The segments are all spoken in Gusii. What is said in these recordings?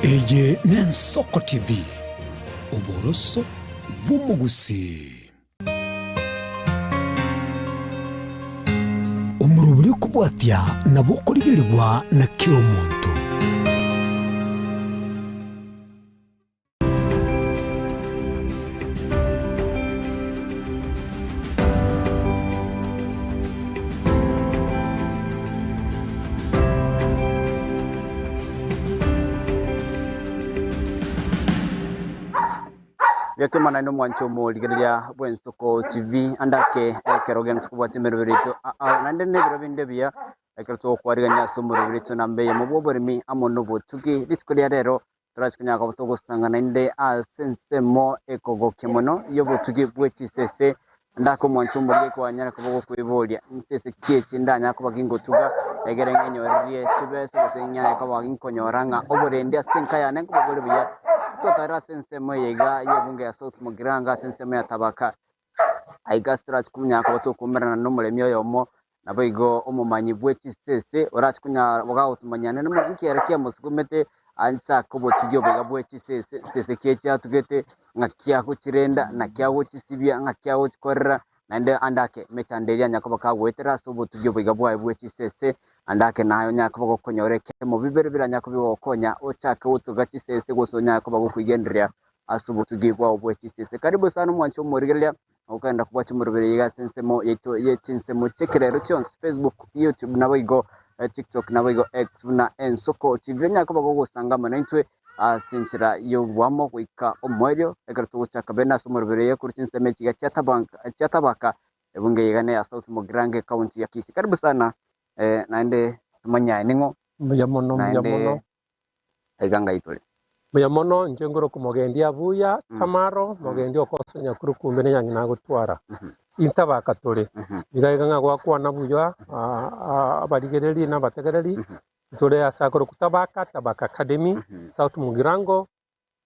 Eye n'Ensoko TV, oboroso bw'omogusii. Omorobori okobwatia nabo okorigerigwa na kera omonto. Gekema naende omwancho omorigereria bw'Ensoko TV ande ake ekero gento kobwatia emeroberi yaito aa naende na ebiro binde ebiya ekero togokwarigania ase omoroberi oito namba eyemo bw'oboremi amo na obotugi. Rituko ria rero torache konyara koba togosanga naende ase ensemo ekogokia mono y'obotugi bwe chisese ande ake omwancho omorigereria kwanyara koba ogokoiboria nsese ki echi ndanyare koba gingotuga egere ng'enyorerie chibesa gose nyare koba ginkonyora ng'a oborendi ase enka yane nkoba bore buya. Totare ase ensemo eye iga y'ebunge ya South Mugirango ase ensemo ya Tabaka. Aiga ase torache konyara koba tokoumerana nomoremi oyomo, naboigo omomanyi bwe chisese orache konyara gogagotumanyia naende mono inki ere kiamosugumete anchake obotugi obo iga bwe chisese, nsese ki echi atugete, ng'aki agochirenda, naki agochisibia, ng'aki agochikorera, naende ande ake emechando eria anyare koba kagoetera ase obotugi obo iga bwaye bwe chisese, ande ake naye onyare koba gokonyora ekemo bibere biranyare koba bigogokonya ochake gotuga chisese gose onyare koba gokoigendereria ase obotugi bwao bwe chisese. Karibu sana omwanche omorigereria okogenda kobwatia omoroberi iga ase ensemo yaito ye chinsemo chi'ekerero chionsi Facebook, YouTube naboigo TikTok naboigo X buna Ensoko TV onyare koba gogosanga amo naintwe ase enchera y'oboamo goika omoerio ekero togochaka bene ase omoroberi oye korwa chinsemo echi iga chia Tabaka ebunge eye iga neya South Mugirango ecounty ya Kisii. Karibu sana naende tomanye aye ning'o Mbuya mono, mbuya naende mono. Aiga ngai tore. Mbuya mono inche ngoroka omogendi abuya Tamaro, mogendi okosa nyakuru kumbe ne nyang'ina agotwara. Intabaka tore. Iga iga ng'a gwakwana buya abarigereri na abategereri, tore ase akorokwa Tabaka, Tabaka Academy, South Mugirango,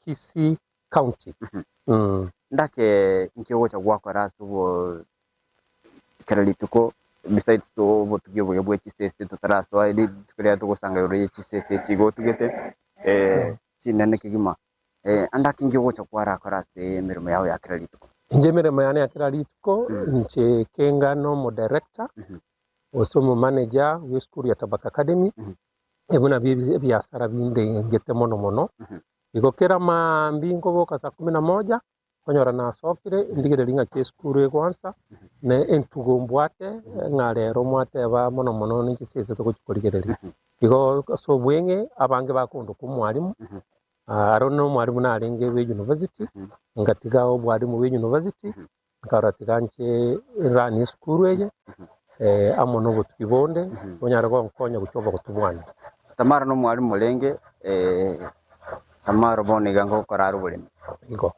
Kisii County. Ndake inki ogocha gwakora ase obo kera rituko besides to obotugi obuya bwe chisese totarasoa rituko riria togosanga igoro ye chisese echi igo otugete chinene kegima ande ake inki ogocha kwarakora ase emeremo yao ya kera rituko? Inche emeremo yane ya kera rituko, inche kenga na omodirector gose omomanager bwe esukuru ya Tabaka Academy, Ebio nabio ebiasara bindengete mono mono. Igo kera maambia nkoboka saa kumi na moja, nkonyora nasokire, ndigererie ng'aki esukuru egoansa, na entugo mbwate, ng'a rero mwateba mono mono ninche ase togochia korigereria. Igo ase obweng'e, abange bakondoka omwalimu, aro na omwalimu narenge bwe university, ngatiga obwalimu bwe university, Nkarora tiga nche run esukuru eye amo nobotuki bonde bonyare gonkonya gochia obogotu bwane. Tamara nomwalimu orenge, Tamara bono iga ngokora are oboremi. Igo.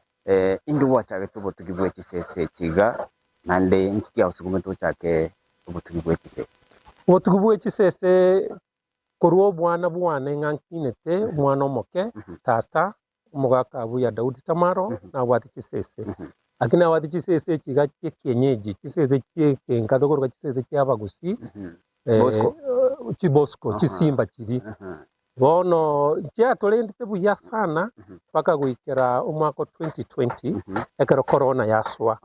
Indi gwachagete obotugi bwe chisese echi iga, naende inki kiagosugumete ochake obotugi bwe chisese? Obotugi bwe chisese korwa obwana bwane ng'a nkinete omwana omoke, tata Omogaka buya Daudi Tamaro nabwate chisese, lakini nabwate chisese echi iga chi'ekienyeji, chisese chi'ekenka tokoroka chisese chi'abagusii, Bosco. chibosco, chisimba chiria. Bono chiatorendete buya sana mpaka goikera omwaka o 2020 ekero corona yasoa.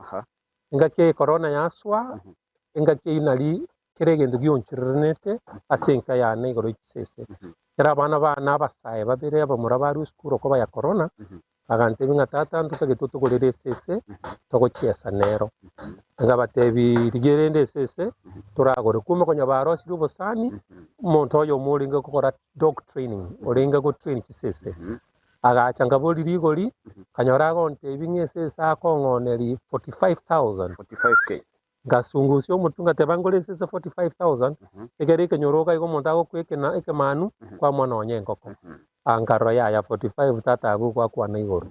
Engaki eye corona yasoa, engaki eyio nari kera egento gionchoreranete ase enka yane igoro ye chisese. Ekero abana bane abasae babere abamura barwa esukuru okoba ya corona, bagantebia ng'a tata ntotagete otogorere esese togochiesa nero. Nkabatebia rigia rende esese toragore. Kumbe konya barosirie obosani, omonto oyomo orenge gokora dog training, orenge go train chisese, agacha nkaboria rigori, nkanyora agontebia ng'a esese akong'oneria 45,000. 45K. Ngasungusia omotwe ngateba ngore esese 45,000, ekero ekenyoro iga omonto agokwa ekena ekemanu, kwamua nonya engoko. Ah nkarora yaya 45 tata abwo gwakwana igoro.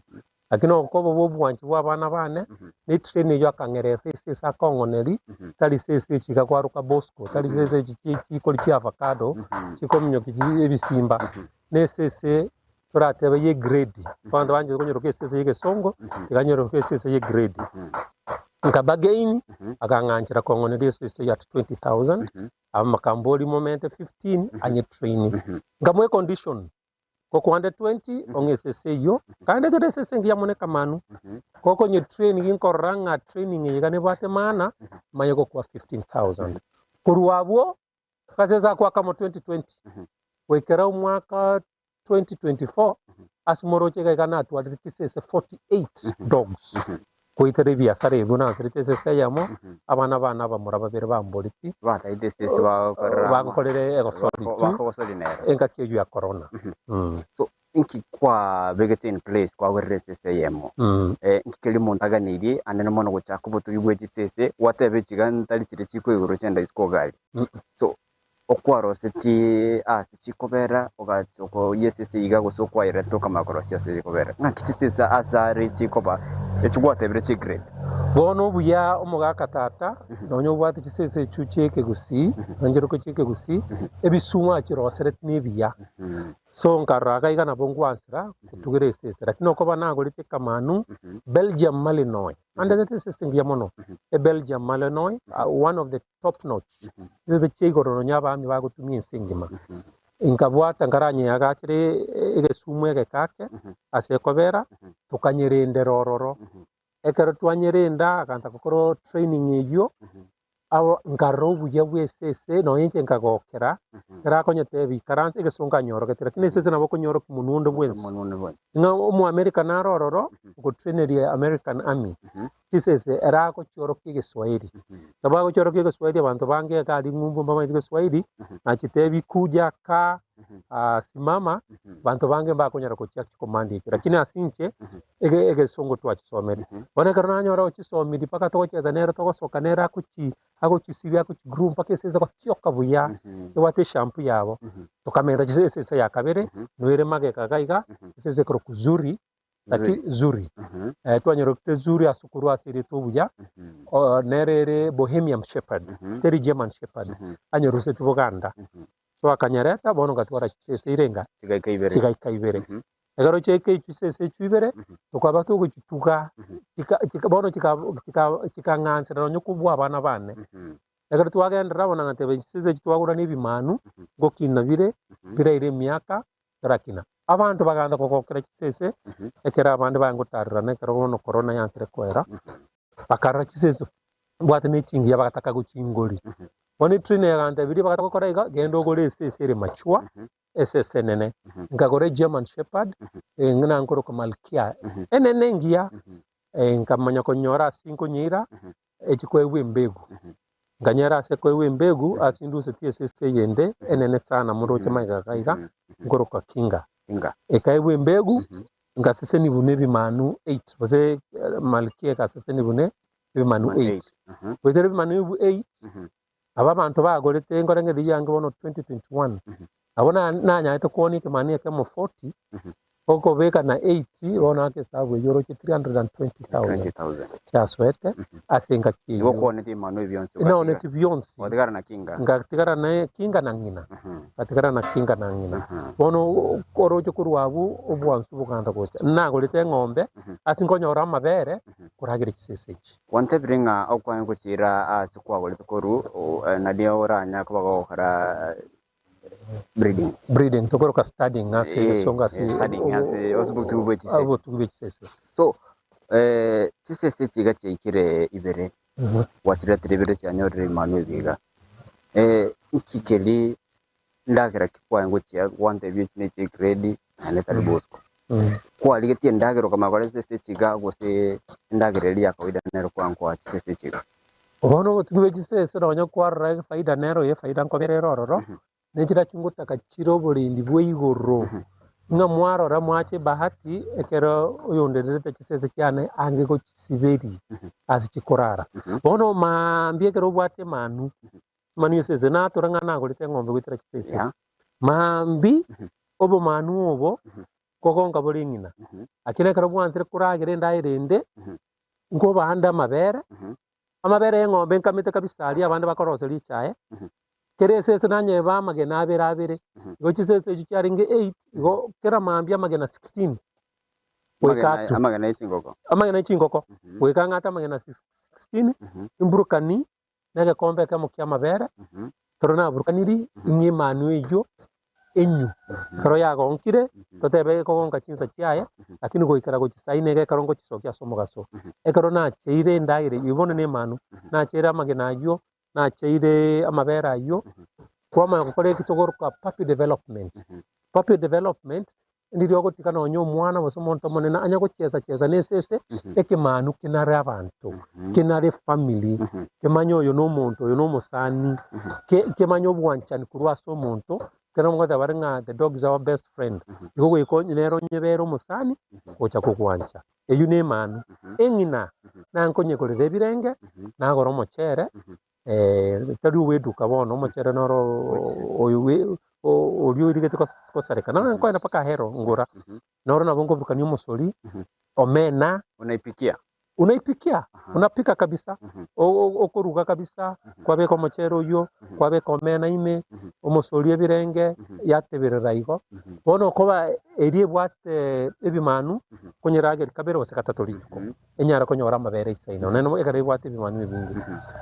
Lakini okoba bwa obwanchi bwa abana bane, ne etrain eyio akang'eresa esese akong'oneri, tari sese echi iga kwaroka bosco, tari sese echi chi chikori chia avocado, chikominyokia chi ebisimba, na esese toratebe ye grade, abanto banchete konyeroka esese ya egesongo, tiga nyeroke esese ye grade. Nka bargain, akang'anchera kong'oneria esese eyio at 20,000, abakamboria momente 15 anye train. Nkamoa econdition. Gokwande 20 ong'e esese eyio, kandetete esese engiya mono ekamanu, gokonye train ginkorora ng'a training eye iga nebwate maana, manye gokwa 15,000. Korwa abwo, agasese ako akamo 2020, goikera omwaka 2024, ase moroche iga iga natwarire chisese 48 dogs, goetera ebiasara ebio nanserete esese eyemo, abana bane abamura babere bamboreti, Bataete esese bagokorera ama- bagokorera egosori bako- tu, bakogosori nero. engaki eyio ya corona. So inki kwabegete in place kwagorire esese eyemo? Eh, inki keria omonto aganeirie anene mono gochaka obotugi bwe chisese, gwateba echiga ntari chiria chikwa igoro chienda isiko ogari. So okwarosetie ase chikobera, ogacha okoyia esese iga gose okwayereta okamanya korosia ase chikobera. Ng'aki chisese ase are chikoba echio gwatebire chigrade? Bono obuya omogaka tata, nonya obwate chisese echio chi'ekegusii, nonye chi'ekegusii, ebisumu achirosereti nebiya. So nkarora iga iga nabo ngwansera gotugera esese, lakini okoba nagorete ekamanu Belgium Malinois, andetete esese engiya mono, e Belgium Malinois, one of the top notch, chisese chia igoro nonya abaami bagotumia ense engima. Nkabwata nkaranyeyagachere egesumu egeke ake ase ekobera, tokanyerendera ororo. Ekero twanyerenda agansa gokora training eyio, abo nkarora obuya bwa esese nonya inche nkagokera, ekero akonyetebia ikaransa egesongo anyorogete, lakini esese nabo okonyorokia monwe onde bwensi. Omonwe onde bwensi. Ng'a omoamerika naro ororo, ogotraineria American army, chisese ere agochiorokia egeswahili. Nabo agochiorokia egeswahili abanto bange iga aria ng'umbu mbamanyeti egeswahili, nachitebia kuja kaa, simama, abanto bange mbakonyara gochia chicommand echio. Lakini ase inche, ege egesongo twachisomete. Bono ekero nanyora ochisomirie mpaka togochesa nere togosoka nere agochi agochisibi agochigroom mpaka esese gotioka buya, ebwate eshampoo yabo. Tokamenta chise esese ya kabere, noere magega iga iga, esese ekorokwa zuri, laki zuri. Twanyorokire zuri ase okorwa ase erieta obuya, nere ere Bohemian Shepherd, teri German Shepherd, anyorusetie Boganda. So akanyereta, bono ngatwara chisese ire inga? Chigaika ibere. Chigaika ibere. Ekero chiaika echio chisese echio ibere, tokaba togochituga, chika chika bono chika chika chikang'ansera nonye kobua abana bane. Ekero twagenderera bono ngateba chisese echi twagora na ebimanu, ngokina bire, biraire emiaka, torakina. Abanto bagaansa kogokera chisese, ekero abande bagotarerana ekero bono corona yansire koera, bakarora chisese mbwate ne chingiya bagataka gochingori. Bono etrainer egantebirie bagata gokora iga, genda ogore esese ere mature, esese enene. Nkagora egerman shepherd, ng'a nkorokwa Malkia, enene engiya, nkamanya konyora ase nkonyeira, echikoegwa embegu. Nkanyora ase ekoegwa embegu, ase indusetie esese eyende enene sana moroche magega iga iga, nkorokwa Kinga. Kinga. Ekaegwa embegu, ngaseseni buna ebimanu eight, gose Malkia egaseseni buna ebimanu eight. Goetera ebimanu ebi eight, aba abanto bagorete nkorenge riria yange bono 2021, nabo na- nanyarete koonia ekemanu ekemo 40, okobeka na eight, bono ake esabu eyio oroche 320,000 20,000. chiasoete ase engaki Igo eyio. okwonetie ebimanu ebi bionsi ogatiga. Naoneti bionsi. Ogatigara na kinga. Ngatigara na kinga na ng'ina. Ngatigara na kinga na ng'ina. Bono oroche korwa abwo obwansu boganda gocha. Nagorete eng'ombe ase nkonyora amabere koragera chisese echi. Gwantebire ng'a okwange gochiira ase kwagorete korwa, nario oranya koba gogokora breeding. Breeding, tokoroka studying ase egesongo ase Studying ase obotugi bwe chisese. Obotugi bwe chisese. So, chisese echi iga chiaikire ibere, gwachiretire ibere chianyorire ebimanu ebi iga. Nki keria endagera ki kwaye ngochia gwantebia echi ne chie grade naende tari bosco. Kwarigetie endagera okamanya kore chisese echi iga gose endagera eria ya kawaida nero kwankoa chisese echi iga. Bono obotugi bwe chisese nonya kwarora efaida nero eye efaida nkobera ere ororo, ne chiria chingotaka chire oborendi bwa igoro, ng'a mwarora mwache ebahati ekero oyondererete chisese chiane ange gochisiberia ase chikorara. Bono maambia ekero obwate emanu, emanu ya esese natora ng'a nagorete eng'ombe goetera chisese, maambia obomanu obo nkogonka bore eng'ina, lakini ekero bwanchire koragera endagera ende, nkobande amabere, amabere y'eng'ombe nkamete kabisa aria abande bakorosia richae, kera esese nanyeba amagena abere abere, igo chisese echio chiarenge eight, igo kera mambia amagena sixteen, goika Amagena atu. amagena ya chingoko. Amagena ya chingoko, goika ng'ate amagena sixteen, imburukani na egekombe ekemo kia amabere, ekero naburukaniri, ing'e emanu eyio. Enywe. Ekero yagonkire, totebe ekogonka chinsa chiaye, lakini goikera gochia saa ine iga ekero ngochisokia ase omogaso. Ekero nacheire endagera eyio, bono nemanu, nacheire amagena ayio, nacheire amabere ayio, kwamanya gokora eki togoroka puppy development. Puppy development, Riria ogotiga nonya omwana gose omonto omonene anya gochesa chesa na esese, ekemanu kenare abanto, kenare efamiri, kemanye oyo nomonto, oyo nomosani, ke- kemanye obwanchani korwa ase omonto, ekero mogoteba bare ng'a the dog is our best friend, igo goika onye nere onyebere omosani, gocha kogwancha. Eyio nemanu. Eng'ina, nankonyegorera ebirenge, nagora omochere, tari obweduka bono, omochere noro oyo bwe oria origete gosareka. Nonye nkoenda mpaka Ahero ngora, noro nabo nkoburukania omosori, omena. Unaipikia? Unaipikia, unapika kabisa, okoruga kabisa, kwabeka omochere oyio, kwabeka omena ime, omosori ebirenge, yateberera igo. Bono okoba eria ebwate ebimanu, konyerageria kabere gose gatato rituko. Enyare konyora amabere isaine, nonya nabo ekero ebwate ebimanu ebinge.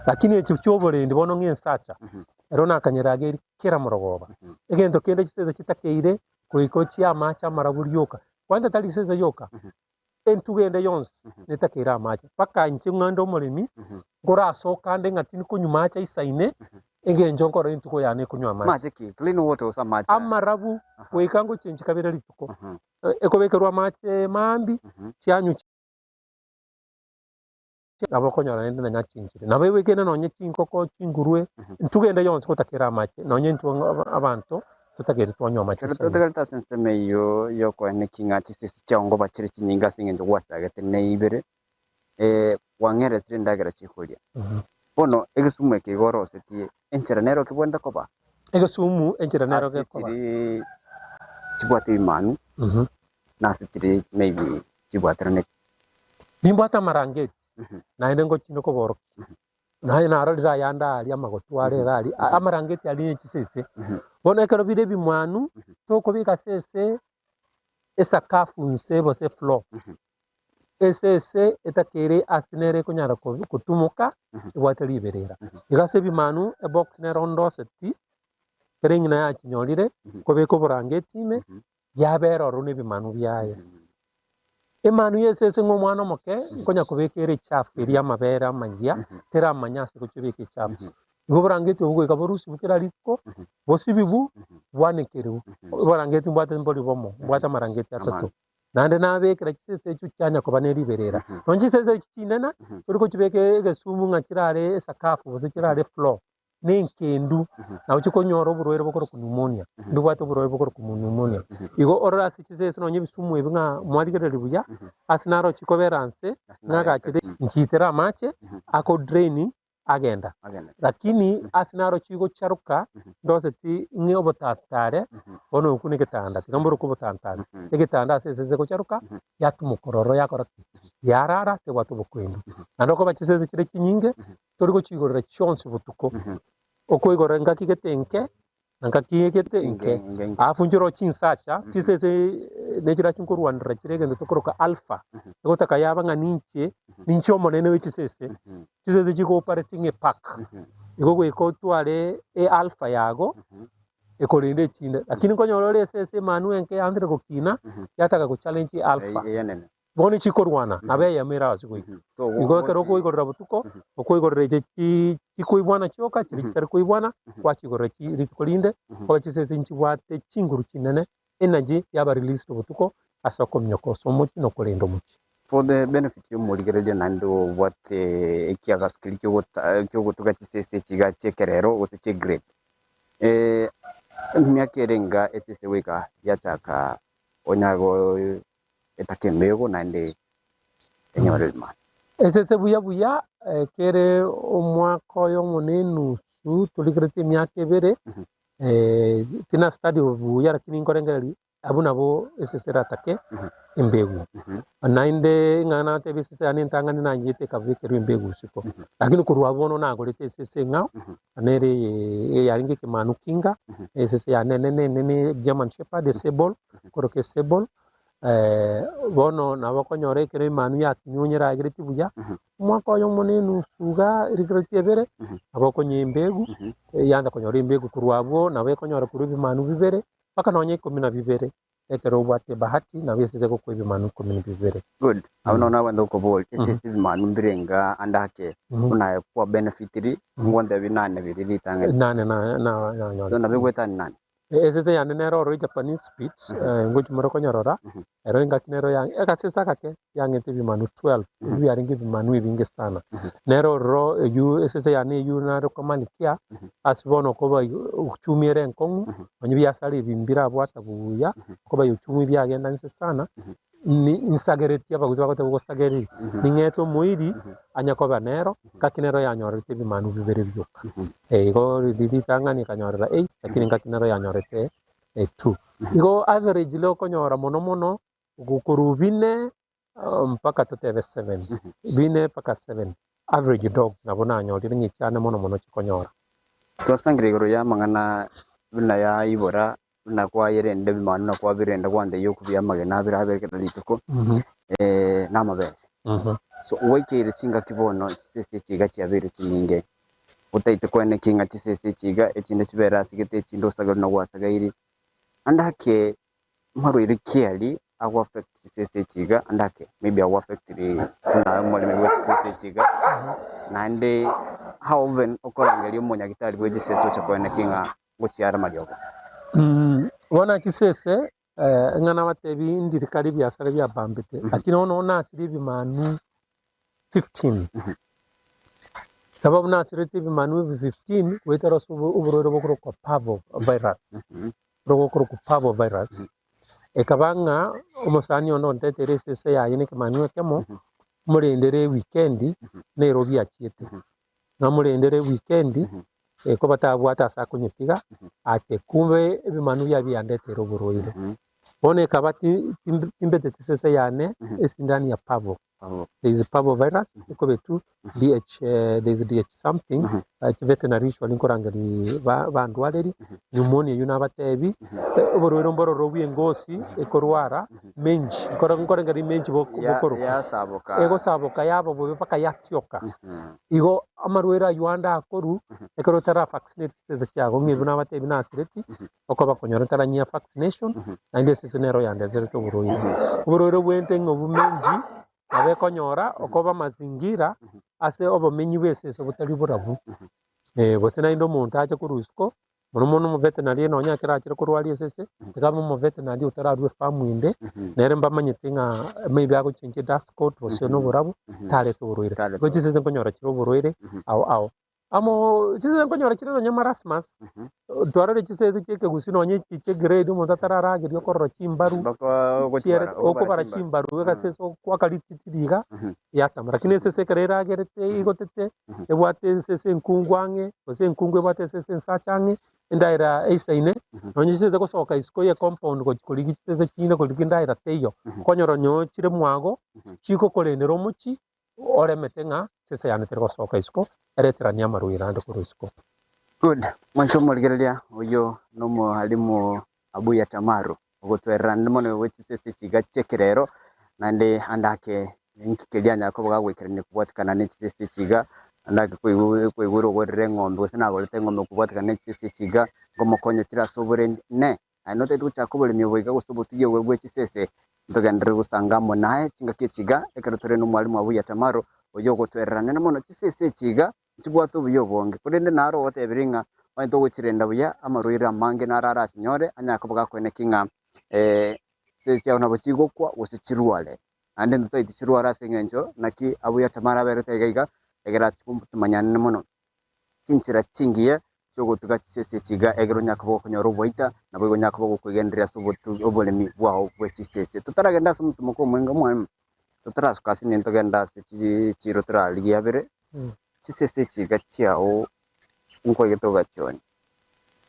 Lakini echi chi'oborendi bono ng'ensacha, ero nakanyerageri kera morogoba. Egento kende chisese chitakeire goika ochie amache amarabu rioka. Kwanza tari esese yoka, entugo ende yonsi netakeire amache. Mpaka inche ng'a nde omoremi, nkorasoka ande ng'a tindi konywa mache aisaine, engencho nkorora entugo yane ekonywa amache. Amache ki? Clean water gose amache aya? Amarabu, goika ngochenchi kabere rituko. Ekobekerwa amache maambia, chianywa nabo okonyora naende nonya chinchire. Nabo egwekene nonya chinkoko, chingurue, ntugende yonsi gotakera amache, nonya intwe abanto totakeire twanywa amache Ekero ase ayio. totegerete ase ensemo eyio y'okoenekia ng'a chisese chiao ngoba chire chinyinge ase engencho gwachagete ne ibere, gwang'eretire endagera chikoria. Bono egesumu eke igo orosetie, enchera nero kebwenerete koba? Egesumu enchera nero Ase gekoba. chiri chibwate ebimanu, na ase chiri maybe chibwateraneti. Nimbwate amarangeti, naende ngochia nokoborokia. Naye narorire ayande aria amagotu are iga aria, amarangeti aria ne chisese. Bono ekero bire ebimanu, tokobeka ase ese esakafu nse gose efloor. Esese etakeire ase nere ekonyara gotumoka ebwate riberera. Iga ase ebimanu ebox nero ndoseti, ekero eng'ina yachinyorire, nkobeka oborangeti ime, yabera ororo na ebimanu biaye. Emanu y'esese ng'a omwana omoke nkonya kobeka ere echafu eria y'amabere amayia, teramanya ase gochia obeka echafu. Igo oborangeti obwo goika borusigwe kera rituko, bosibigwe, bwanekerwe. Oborangeti mbwate mbori bomo, mbwate amarangeti atato. Naende nabekera chisese echio chianya koba ne riberera. Nonya chisese echi chinene, tori gochibeka egesumu ng'a chirare esakafu gose chirare efloor, nenkendu, nabo chikonyora oborwaire bokorokwa pneumonia, ndobwate oborwaire bokorokwa pneumonia. Igo orore ase chisese nonya ebisumu ebi ng'a mwarigereria buya, ase naro chikobera nse, ng'agachete nchitere amache, ako drain agenda. Lakini ase naro chigocharoka, ndoseti ng'e obotatare, bono okwo negetanda, tiga mborokwe obotantare, egetanda ase esese egocharoka, yatumoka ororo yakora ki? Yarara tebwate obokendu. Naende okoba chisese chire chinyinge, tori gochiigorera chionsi botuko, okoigorera engaki gete enke, na engaki gete enke. Alafu nchire oo chinsacha, chisese nechira chinkorwanerera chire egento tokoroka alpha, egotaka yaba ng'a ninche, ninche omonene bwe chisese, chisese chigo operating epark, igo goika otware ealpha yago, ekorenda echinde. Lakini nkonyora ore esese emanu enke yaanchire gokina, yataka go challenge ealpha. Bono chikorwana, nabo eyemo erase goika. Igo ekero okoigorera botuko, okoigorera eche chikoigwana chioka, chiria chitari koigwana, kwachigorera rituko rinde, koba chisese nchibwate chinguru chinene, energy yaba released botuko ase okominyoka ase omochie na okorenda omochie. For the benefit y'omorigereria naende obwate ekiagaso keria kiogotuga chisese echi iga chi'ekerero gose chi'egrade, emiaka ere enga esese goika yachaka onya etaka emego naende enyore rimana. Esese buya buya kere omwaka oyomo na enusu torigereti emiaka ebere, tina study buya lakini nkorengereria abwo nabo esese eratake embegu. Naende ng'a nateba esese yane entang'ani nanchete ekabekerwa embegu isiko, lakini korwa abwo bono nagorete esese eng'ao, nere eye yarenge ekemanu kinga, esese yane enene enene German shepherd esable, koroka esable, Bono nabo okonyora ekero emanu yakinyunyera agereti buya, omwaka oyomo na enusu iga rigereti ebere, nabo okonywa embegu, yanza konyora embegu korwa abwo, nabo ekonyora korwa ebimanu bibere. Mpaka nonya ikomi na bibere, ekero obwate ebahati, nabo esese egokwa ebimanu ikomi na bibere. Good. Abwo nonya nabwate okoboria, esese ebimanu mbire enga ande ake, buna aye kwa benefitiri, ngontebie nane biria ritang'ani. Nane na- na- nanyore. So nabo egwetani nane. Esese yane nere ororo Japanese Spitz, ngochia more konyorora, ero engaki nero ya egasese agake yang'ete ebimanu 12, ebio biarenge ebimanu ebinge sana. Nere ororo eywo esese yane eywo nare komanikia, ase bono okoba uchumi ere enkong'u, onye ebiasara ebi mbirabwata buya, okoba uchumi biagenda inse sana, ni nsageretie abagusi bagoteba ogosagereria, ning'ete omoiri anye koba nero, ngaki nero yanyorete ebimanu bibere bioka. Igo riria ritang'ani ekanyorera eight, lakini ngaki nero yanyorete two. Igo averagely okonyora mono mono, gokorwa bine mpaka totebe seven, bine mpaka seven, average dogs nabo nanyorire ng'a echiane mono mono chikonyora. Twasangire igoro y'amang'ana buna yaibora buna kwayerenda ebimanu na kwabirenda gwanteyia okobia amagena abere abere kera rituko, na amabere. So gwaikeire chingaki bono chisese echi iga chiabeire chinyinge, otaete koenekia ng'a chisese echi iga echinde chibere asigete echinde osagere na gwasagairi. Ande ake marwaire ki aria ago affect chisese echi iga, ande ake maybe ago affectiri buna omoremi bwe chisese echi iga, naende how often okorangeria omonyagitari bwe chisese oche koenekia ng'a gochiara amariogo. Bono chisese ng'a nabatebi ndiri kare ebiasara biabambete, lakini bono nasirie ebimanu 15. Sababu nasirete ebimanu ebi 15 goetera ase oborwaire bokorokwa parvo virus, rogokorokwa parvo virus, ekaba ng'a omosani onde ontetere esese yaye na ekemanu ekemo, morendere ewikendi, Nairobi achiete. Namorendere ewikendi, koba tabwate ase akonyetiga, ache kumbe ebimanu biaye biandeteire oborwaire. Bono ekaba timbeteti sese yane esindani ya parvo. There is parvo virus, ekobetu DH, there is DH something, veterinary usually nkorangeria bandwareri, pneumonia eyio nabatebi, oborwaire mbororo bw'engosi ekorwara menji, nkorengereria menji bokorokwa. Egosaboka yaba bobe mpaka yatioka. Igo amarwaire ayio ande akorwa, ekero otara vaccinate chisese chiago, ng'a ebio nabatebi nasireti, okoba konyora ntaranyia vaccination, naende esese nero yandeterete oborwaire. Oborwaire bw'ente ng'a obomenji, nabo ekonyora okoba amazingira ase obomenyi bw'esese botari borabu. Gose naende omonto ache korwa isiko, Mono mono omoveterinary nonya ekero achire korwaria esese, iga abe omoveterinary otararua efamu ende, nere mbamanyete ng'a maybe agochengia edust coat gose na oborabu, tarete oborwaire. Tarete Igo chisese nkonyora chire oborwaire ao ao. Amo chisese nkonyora chire nonya marasmus, twarore chisese chia ekegusii nonya echi chia egrade omonto atararageria okorora chimbaru, Mpaka ogochibara, chiere okobara okobara chimbaru. chimbaru egasese okwaka rititiri iga, yatama. Lakini esese ekero eragerete igotete, ebwate esese enkungu ang'e, gose enkungu ebwate esese ensacha ang'e, endaera eisaine, nonye chisese gosoka isiko ye compound gochi korigia chisese chinde korigia endaera teiyo, okonyora onye chire mwago, chigokorendera omochie, oremete ng'a esese yane teri gosoka isiko, ereteranie amarwaire ande korwa isiko. Good. Mwanche omorigereria, oyio nomoalimu Abuya Tamaru, ogotwerera mono gwe chisese chiga chi'ekerero, naende ande ake Ninki keria anyare koba gagoikerania kobwatikana ne chisese echi iga? Naende ake koigwera ogorire eng'ombe gose nagorete eng'ombe kobwatikana ne chisese echi iga, nkomokonya chire ase oborendi? Inee! Aye notagete gochaka oboremi obo iga gose obotugi obo bwe chisese? Ntogenderere gosanga amo naye chingaki echi iga, ekero tore nomwalimu Abuya Tamaro, oyio ogotwerera nene mono chisese echi iga nchibwate obuya obonge. Korende naro ogotebirie ng'a onye togochirenda buya, amarwaire amange naro arachinyore, anyare koba gakoenekia ng'a chisese chiao nabo chigokwa gose chirware. Naende ntotaeti chirware ase engencho naki abuya Tamara aberete iga iga, egere ase mono chinchera chingiya chi'ogotuga chisese echi iga, egere onyare koba gokonyora oboita, naboigo onyare koba gokwegendereria ase oboremi bwao bwe chisese. Totaragenda ase omotomoko omoenga omwalimu, totarasuka ase nintogenda togende ase chichiro torarigie abere, chisese echi iga chiao nkoigete ogachionia,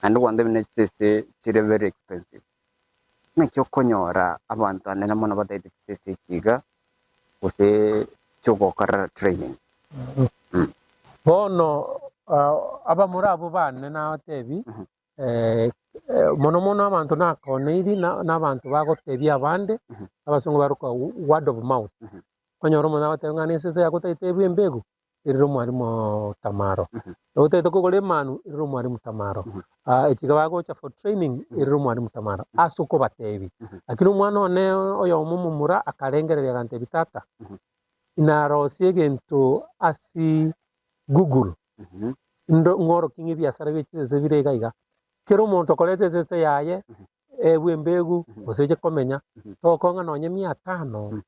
naende gwantebi ne chisese chire very expensive. Naki okonyora abanto anene mono bataete chisese echi iga, gose chiogokorera training? Bono abamura abwo bane nabatebi, mono mono abanto nakoneiri na abanto bagotebia abande, abasongo baroka word of mouth. Okonyora omonto agoteba ng'a nesese yago otaete ebwe embegu. Erire omwalimu Tamaro. Otagete kogora emanu, erire omwalimu Tamaro. Ekiga bagocha for training, erire omwalimu Tamaro. Ase okobatebi. Lakini omwana one oyomo omomura akarengereria agantebia tata, inarosie egento ase Google, ndo ng'orokie ng'a ebiasara bie chisese bire iga iga. Kera omonto okoreta esese yaye, Eebwe embegu, gose eche komenya, tokong'a nonye mia tano,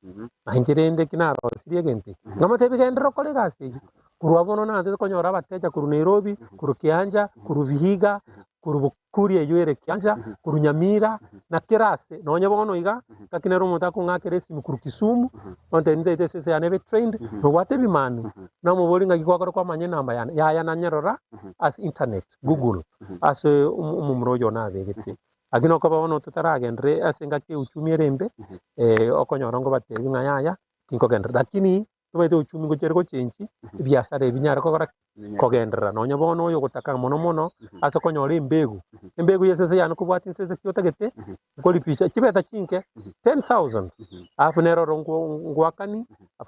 na inche rende eki narosirie egento eke. Nkamotebia, Genderera okore egasi eyio. Korwa bono naanchete konyora abateja korwa Nairobi, korwa Kianja, korwa Vihiga, korwa Bukuria eyio ere Kianja, korwa Nyamira, na kera ase. Nonye bono iga, ngaki nere omonto akong'akera esimi korwa Kisumu, ontebia ntaete esese yane ebe trained, nobwate ebimanu, namoboria ng'aki gwakora kwamanya enamba yane, yaya nanyerora ase internet. Google, ase omomura oyo nabegete. Lakini okoba bono totaragenderere ase engaki ya uchumi ere embe, okonyora ngobatebi ng'a yaya, tinkogenderera. Lakini tomaete uchumi ngochia ere gochengi, ebiasara ebi binyare kogora ki? Kogenderera. Nonya bono oyo ogotaka mono mono, ase okonyora embegu, embegu ya esese yane kobwatia ensese ki otagete, nkoripisha chibesa chinke, 10,000, alafu nere oro ngoakani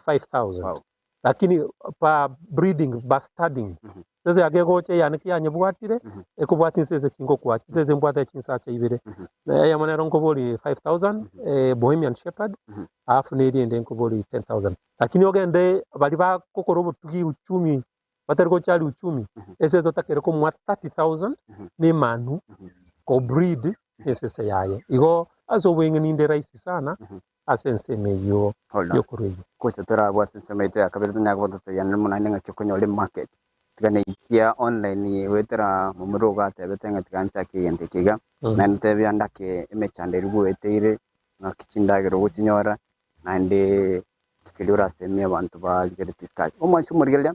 5,000. Lakini pa breeding, ba studying, Esese yake egocha eyane ki yanyebwatire, ekobwatia ensese chingokwa, chisese mbwate chinsacha ibere. Na eyemo nero nkobori 5000, Bohemian Shepherd, alafu na eria ende nkobori 10000. Lakini ogende baria bagokora obotugi uchumi, batari gochari uchumi, esese otakere komoa 30000 na emanu ko breed esese yaye. Igo ase obweng'eni inde rahisi sana ase ensemo eyio y'okorwa eyio. Gocha torabwo ase ensemo yaito ya kabere tonyare koba totebianire mono naende ng'aki okonyora emarket. Tiga naikia online goetera momura ogo atebete ng'a tiga nchake egento eke iga, naende tebia ndake emechando eria gweteire, ng'aki chindagera ogochinyora, naende keria orasemie abanto barigeretie sukari. Omwanchi omorigereria,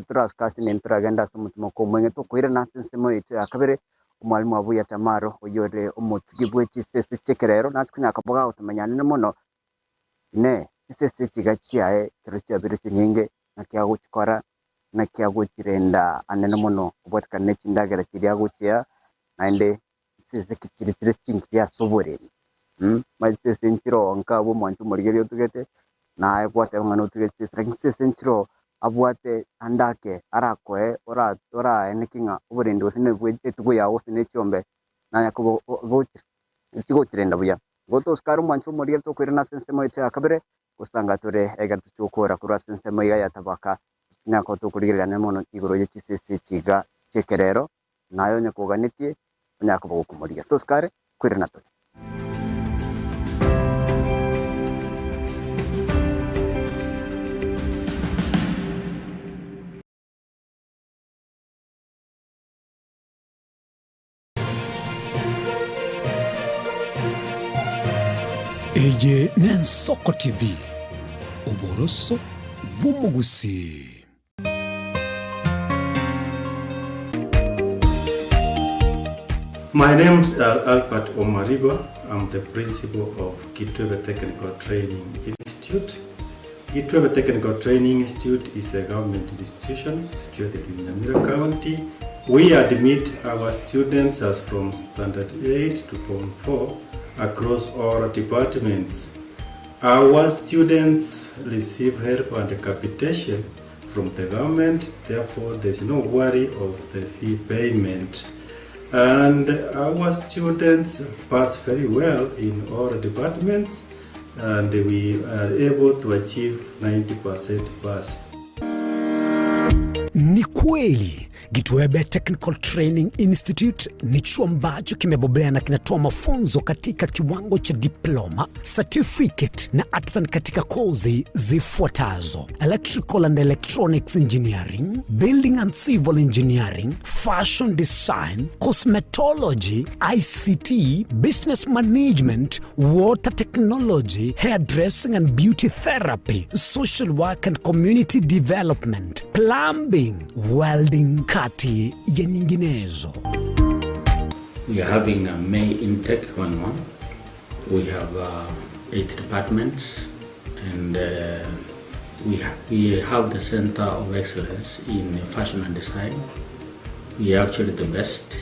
torasuke ase eng'encho toragende ase omotima okomoeng'e tokoirana ase ensemo yaito ya kabere, Omwalimu Abuya Tamaro, oyore omotugi bwe chisese chi'ekerero, nase konya akaboga agotomanya anene mono, Inee, chisese echi iga chiaye ekero chiabeire chinyinge, naki agochikora, naki agochirenda anene mono kobwatekana ne chindagera chiria agochia, naende chisese ki chire chire chingiya ase oboremi? Manya chisese nchiroo nka abwo omwancho omorigereria otugete, naye gwateba ng'a notugete chisese, lakini chisese nchiroo abwate ande ake arakoe ora oraeneki ng'a oborendi gose ne bwe etugo yago gose ne chiombe nanya koba gochire chigochirenda buya. Igo tosike are omwancho omorigereria tokoirana ase ensemo yaito ya kabere, gosanga tore egere tochie gokora korwa ase ensemo iga ya tabaka, nako tokorigereria ane mono igoro ye chisese echi iga chi'ekerero, Naye onye koganetie, onyare koba gokomorigia. Tosike are, koirana tore. Eye n'Ensoko TV, oboroso bw'omogusii. My name is Albert Omariba. I'm the principal of Kitwebe Technical Training Institute. Kitwebe Technical Training Institute is a government institution situated in Nyamira County. We admit our students as from Standard 8 to Form 4 across all departments. Our students receive help and capitation from the government, therefore there's no worry of the fee payment. And our students pass very well in all departments and we are able to achieve 90% pass. Ni kweli Gitwebe Technical Training Institute ni chuo ambacho kimebobea na kinatoa mafunzo katika kiwango cha diploma, certificate na artisan katika kozi zifuatazo: Electrical and Electronics Engineering, Building and Civil Engineering, Fashion Design, Cosmetology, ICT, Business Management, Water Technology, Hairdressing and Beauty Therapy, Social Work and Community Development, Plumbing, Welding kati ya nyinginezo. We are having a May intake going on. We have 8 departments and we have the Center of Excellence in Fashion and Design. We are actually the best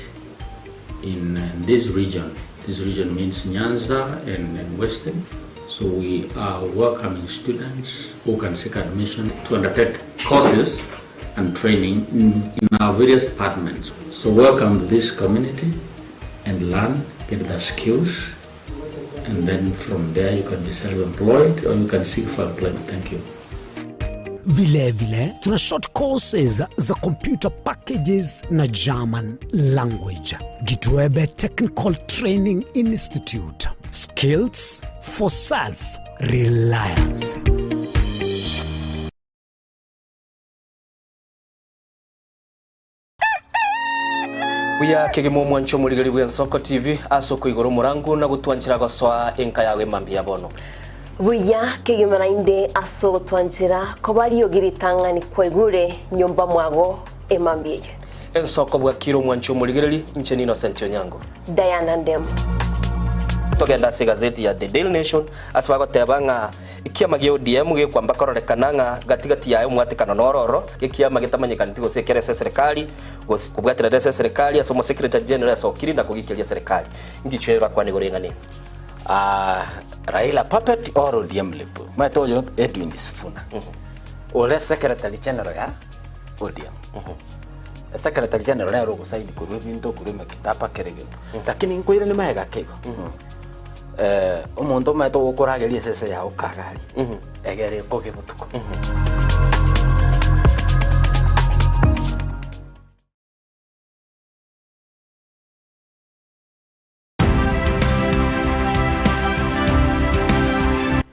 in this region. This region means Nyanza and Western. So we are welcoming students who can seek admission to undertake courses and training in, in our various departments. So welcome to this community and learn, get the skills, and then from there you can be self-employed or you can seek for employment. Thank you. Vilevile tuna short courses za computer packages na German language. Gitwebe Technical Training Institute. Skills for self reliance. Buya kegima omwancho omorigeri bw'Ensoko TV ase okoigora omorango na gotwanchera gosoa enka yago emambia ya bono. Buya kegima naende ase ogotwanchera koba riogi ritang'ani kwaigure nyomba mwago emambia eye. Ensoko bwakire omwancho omorigereri, inche n'Innocent Onyango. Diana Ndemo. Togende ase egazeti ya The Daily Nation ase bagoteba ng'a Ekiama gia ODM gekwamba kororekana ng'a gati gati yaye omwatekano noro ororo, gekiama getamanyekaneti gose ekere ase eserekari, gose kobwaterera ase eserekari ase omosecretary general asokiri na kogikeria eserekari. Ingichwe bakwane igoro ing'ana eye. Ah, Raila puppet or ODM lip. Omanyete oyo Edwin Sifuna. Ore secretary general ya ODM. Secretary general nere ogosaini korwa ebinto korwa emekitaba kera egento. Lakini nkoirani magega ake igo. Omonto omanyete ogokorageria esese yao kagari, egere ekoge botuko.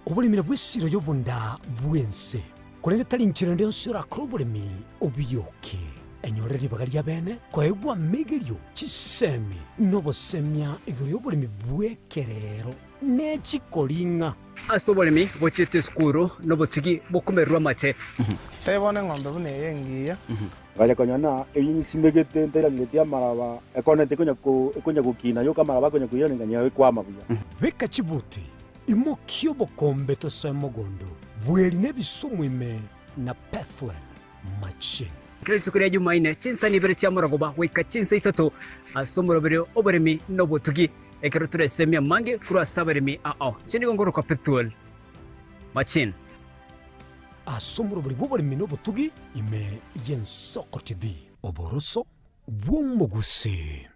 Oboremi nabwo esiro y'obonda bw'ense, korende tari nchera ende yonsi orakore oboremi obioke. Enyore ribaga ri'abeene koegwa amegerio, chisemi, na obosemia igoro y'oboremi bw'ekerero ne chikoring'a. Ase oboremi bochiete esukuru nobotugi bokomererwa amate. Tari bono eng'ombe buna eye engiya. Ngacha konyora ng'a eyio nsimegete ntairangeretie amaraba, ekonete ekonya ko ekonya gokina yoka amaraba akonya koirana ng'a ekwama buya. Beka chibuti, imokia obokombe tosoe mogondo, bweri nebisumu ime na Pethuel machine. Kera rituko ria Jumaine, chinsani ibere chia morogoba goika chinsa isato ase omoroberi oboremi na obotugi, ekero toresemie amange korwa ase abaremi ao. Inche nigo ngorokwa Pethuel Machine. Ase omoroberi bw'oboremi na obotugi ime y'Ensoko TV. Oboroso bw'omogusii.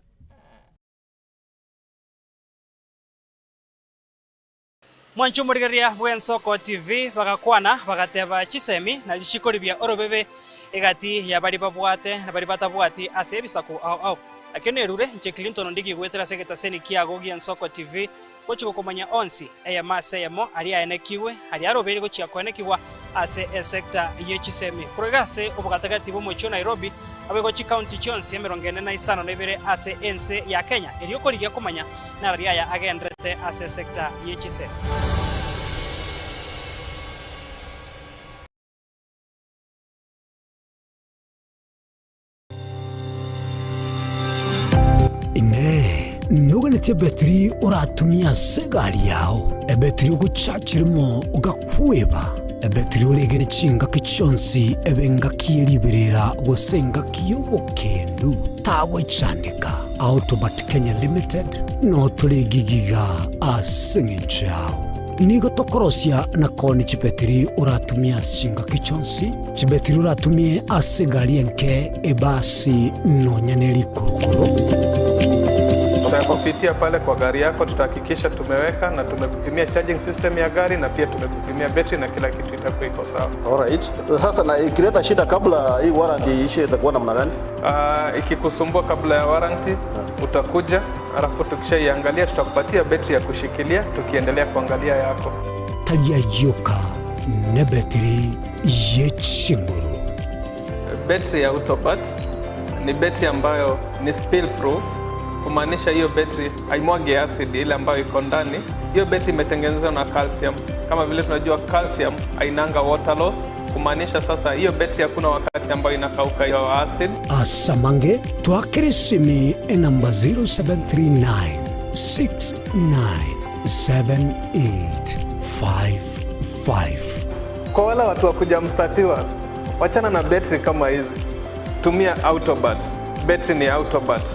Mwanche omorigereria bw'Ensoko TV bagakwana, bagateba chisemi na richiko ribia orobebe egati ya baria babwate na baria batabwati ase ebisaku ao ao. Nakio nerure inche Clinton Ondigi goetera ase egetaseni kiago gi'Ensoko TV gochia gokomanya onsi, eyemo ase eyemo aria aenekigwe, aria arobeire gochia koenekigwa ase esecta ye chisemi. Korwa iga ase obogatagati bw'omochie o Nairobi, naboigo chikaunti chionsi emerongo ene na isano na ibere ase ense ya Kenya, erio korigia komanya Nararia aya agendererete ase sector ye chisemi. Inee! Noganetie ebetiri oratumie ase egari yao, ebetiri ogochachirimo ogakweba, ebetiri oregere chingaki chionsi ebe engaki ye riberera gose engaki y'obokendu? Tagochandeka. Autobat Kenya Limited notore egigiga ase eng'encho yao. Nigo tokorosia na koonia chibetiri oratumie ase chingaki chionsi, chibetiri oratumie ase egari enke, ebasi, nonya ne rikurukuru. Tutakupitia pale kwa gari yako, tutahakikisha tumeweka na tumekupimia charging system ya gari na pia tumekupimia betri na kila kitu itakuwa iko sawa. Alright. Sasa na ikileta shida kabla hii warranty iishe itakuwa namna gani? Ikikusumbua kabla ya warranty utakuja, alafu tukishaiangalia tutakupatia betri ya kushikilia tukiendelea kuangalia yako. Tari ayioka nebetiri ye chinguru. Betri ya Autobat ni betri ambayo ni spill proof, kumaanisha hiyo betri haimwagi acid ile ambayo iko ndani. Hiyo betri imetengenezwa na calcium. Kama vile tunajua calcium hainanga water loss, kumaanisha sasa hiyo betri hakuna wakati ambayo inakauka hiyo acid. Asamange twakere esimi enamba 0739 697855. Kwa wale watu wa kuja mstatiwa, wachana na betri kama hizi, tumia Autobat. Betri ni Autobat.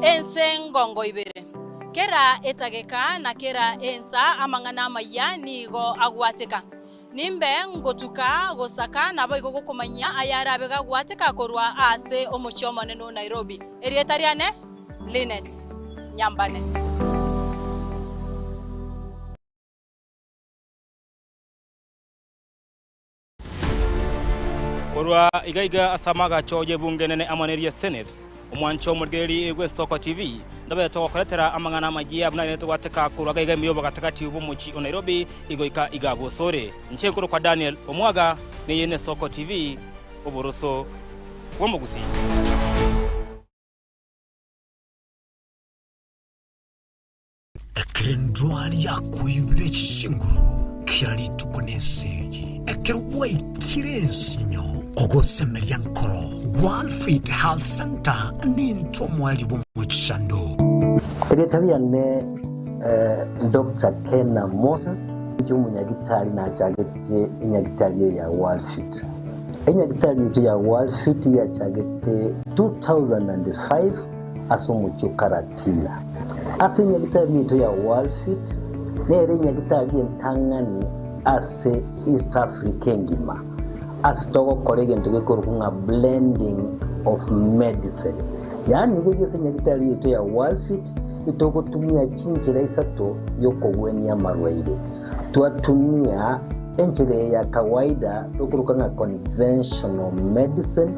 Ense engongo ibere. Kera etageka na kera ensa amang'ana amayia nigo agwateka. Nimbe ngotuka gosaka naboigo gokomanyia ayarabe gagwateka korwa ase omochie omonene o Nairobi. Erieta riane Linet Nyambane. Korwa iga iga ase amagacho y'ebunge enene amo neria Senate, omwancho omorigereria bw'Ensoko TV, ntobe togokoretera amang'ana amayia buna rende togwateka korwa iga iga ime y'obogatagati bw'omochie o Nairobi igoika iga bosore. Inche nkorokwa Daniel Omwaga, neye n'Esoko TV, oboroso bw'omogusii. Ekero endwari yakoibire chinguru kera rituko nesegi, ekero gwaikire ensinyo, ogosemeria nkoro, Gwalfit Health Centre nintwe omoerio bw'omochando. Erieta riane Doctor Kena Moses, inche omonyagitari nachagetie enyagitari eye ya Walfit. Enyagitari yaito ya Walfit yachagete 2005 ase omochie o Karatina. Ase enyagitari yaito ya Walfit nere enyagitari entang'ani ase East Africa engima ase togokora egento gekorokwa ng'a blending of medicine. Yaani iga ase enyagitari yaito ya Walfit itogotumia chinchera isato yokogwenia amarwaire. Twatumia enchera eye ya kawaida tokoroka ng'a conventional medicine,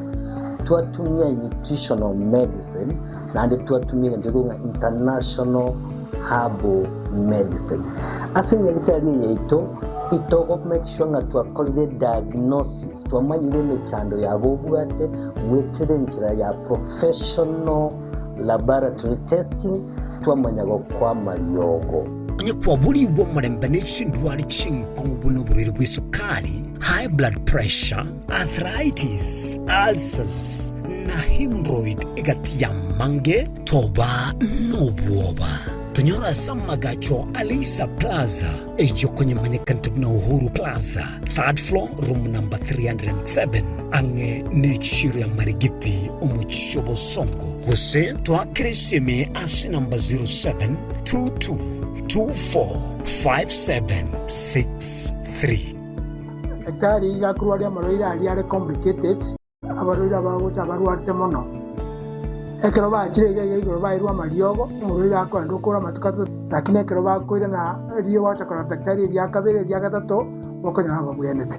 twatumia nutritional medicine, naende twatumia egento gekorokwa ng'a international herbal medicine. Ase enyagitari eye yaito, itogo make sure ng'a twakorire diagnosis, twamanyire emechando yabo obwate goetera enchera ya professional laboratory testing, twamanya gokoa amariogo. Onye kwaborigwe omorembe ne chindwari chinkong'u buna oborwaire bw'esukari, high blood pressure, arthritis, ulcers, na hemorrhoid egati y'amange, toba nobwoba. Tonyore ase amagacho a Leisa Plaza, eyio konyemanyekanete buna Uhuru Plaza, third floor, room number 307, ang'e n'echiro ya Marigiti, omochie o Bosongo. Gose toakere esimi ase namba 0722245763. Daktari iga akorwaria amarwaire aria are complicated. Abarwaire abagocha abarwarete mono. Ekero bachire iga iga igoro bairwe amariogo, omorwaire akoenda okora amatuko atato, lakini ekero bakoirana riria gwacha korora daktari eria kabere eria gatato, bokonyora babwenete.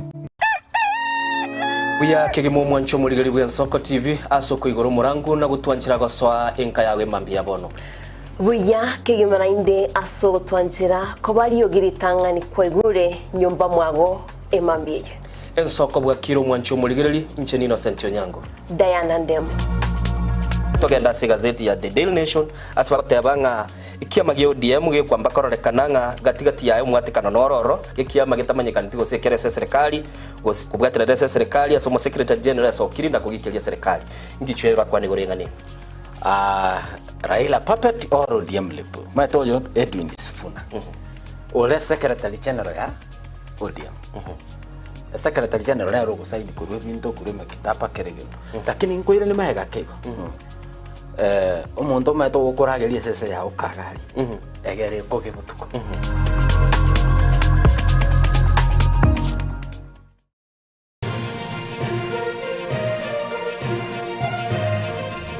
Buya kegima omwancho omorigeri bw'Ensoko TV ase okoigora omorango na gotwanchera gosoa enka yago emambia ya bono. Buya kegima naende ase ogotwanchera koba riogi ritang'ani kwaigure nyomba mwago emambia eye. Ensoko bwakire omwancho omorigereri, inche n'Innocent Onyango. Diana Ndemo. Togende ase egazeti ya The Daily Nation ase bagoteba ng'a ekiama gia ODM gekwamba kororekana ng'a gati gati yaye omwatekano nororo, ekiama getamanyekaneti gose ekere ase eserekari gose kobwaterera ase eserekari ase omosecretary general esokiri na kogikeria eserekari. Ngichwe bakwane igoro y'eng'ana eye. Ah, Raila puppet or ODM lip. Omanyete oyo Edwin Sifuna. Ore secretary general ya ODM. Secretary general nere ogosaini korwa ebinto korwa emekitaba kera egento. Lakini nkoiranie magega ake igo. Eh, omonto omanyete ogokorageria esese yago kagari, egere ekoge botuko.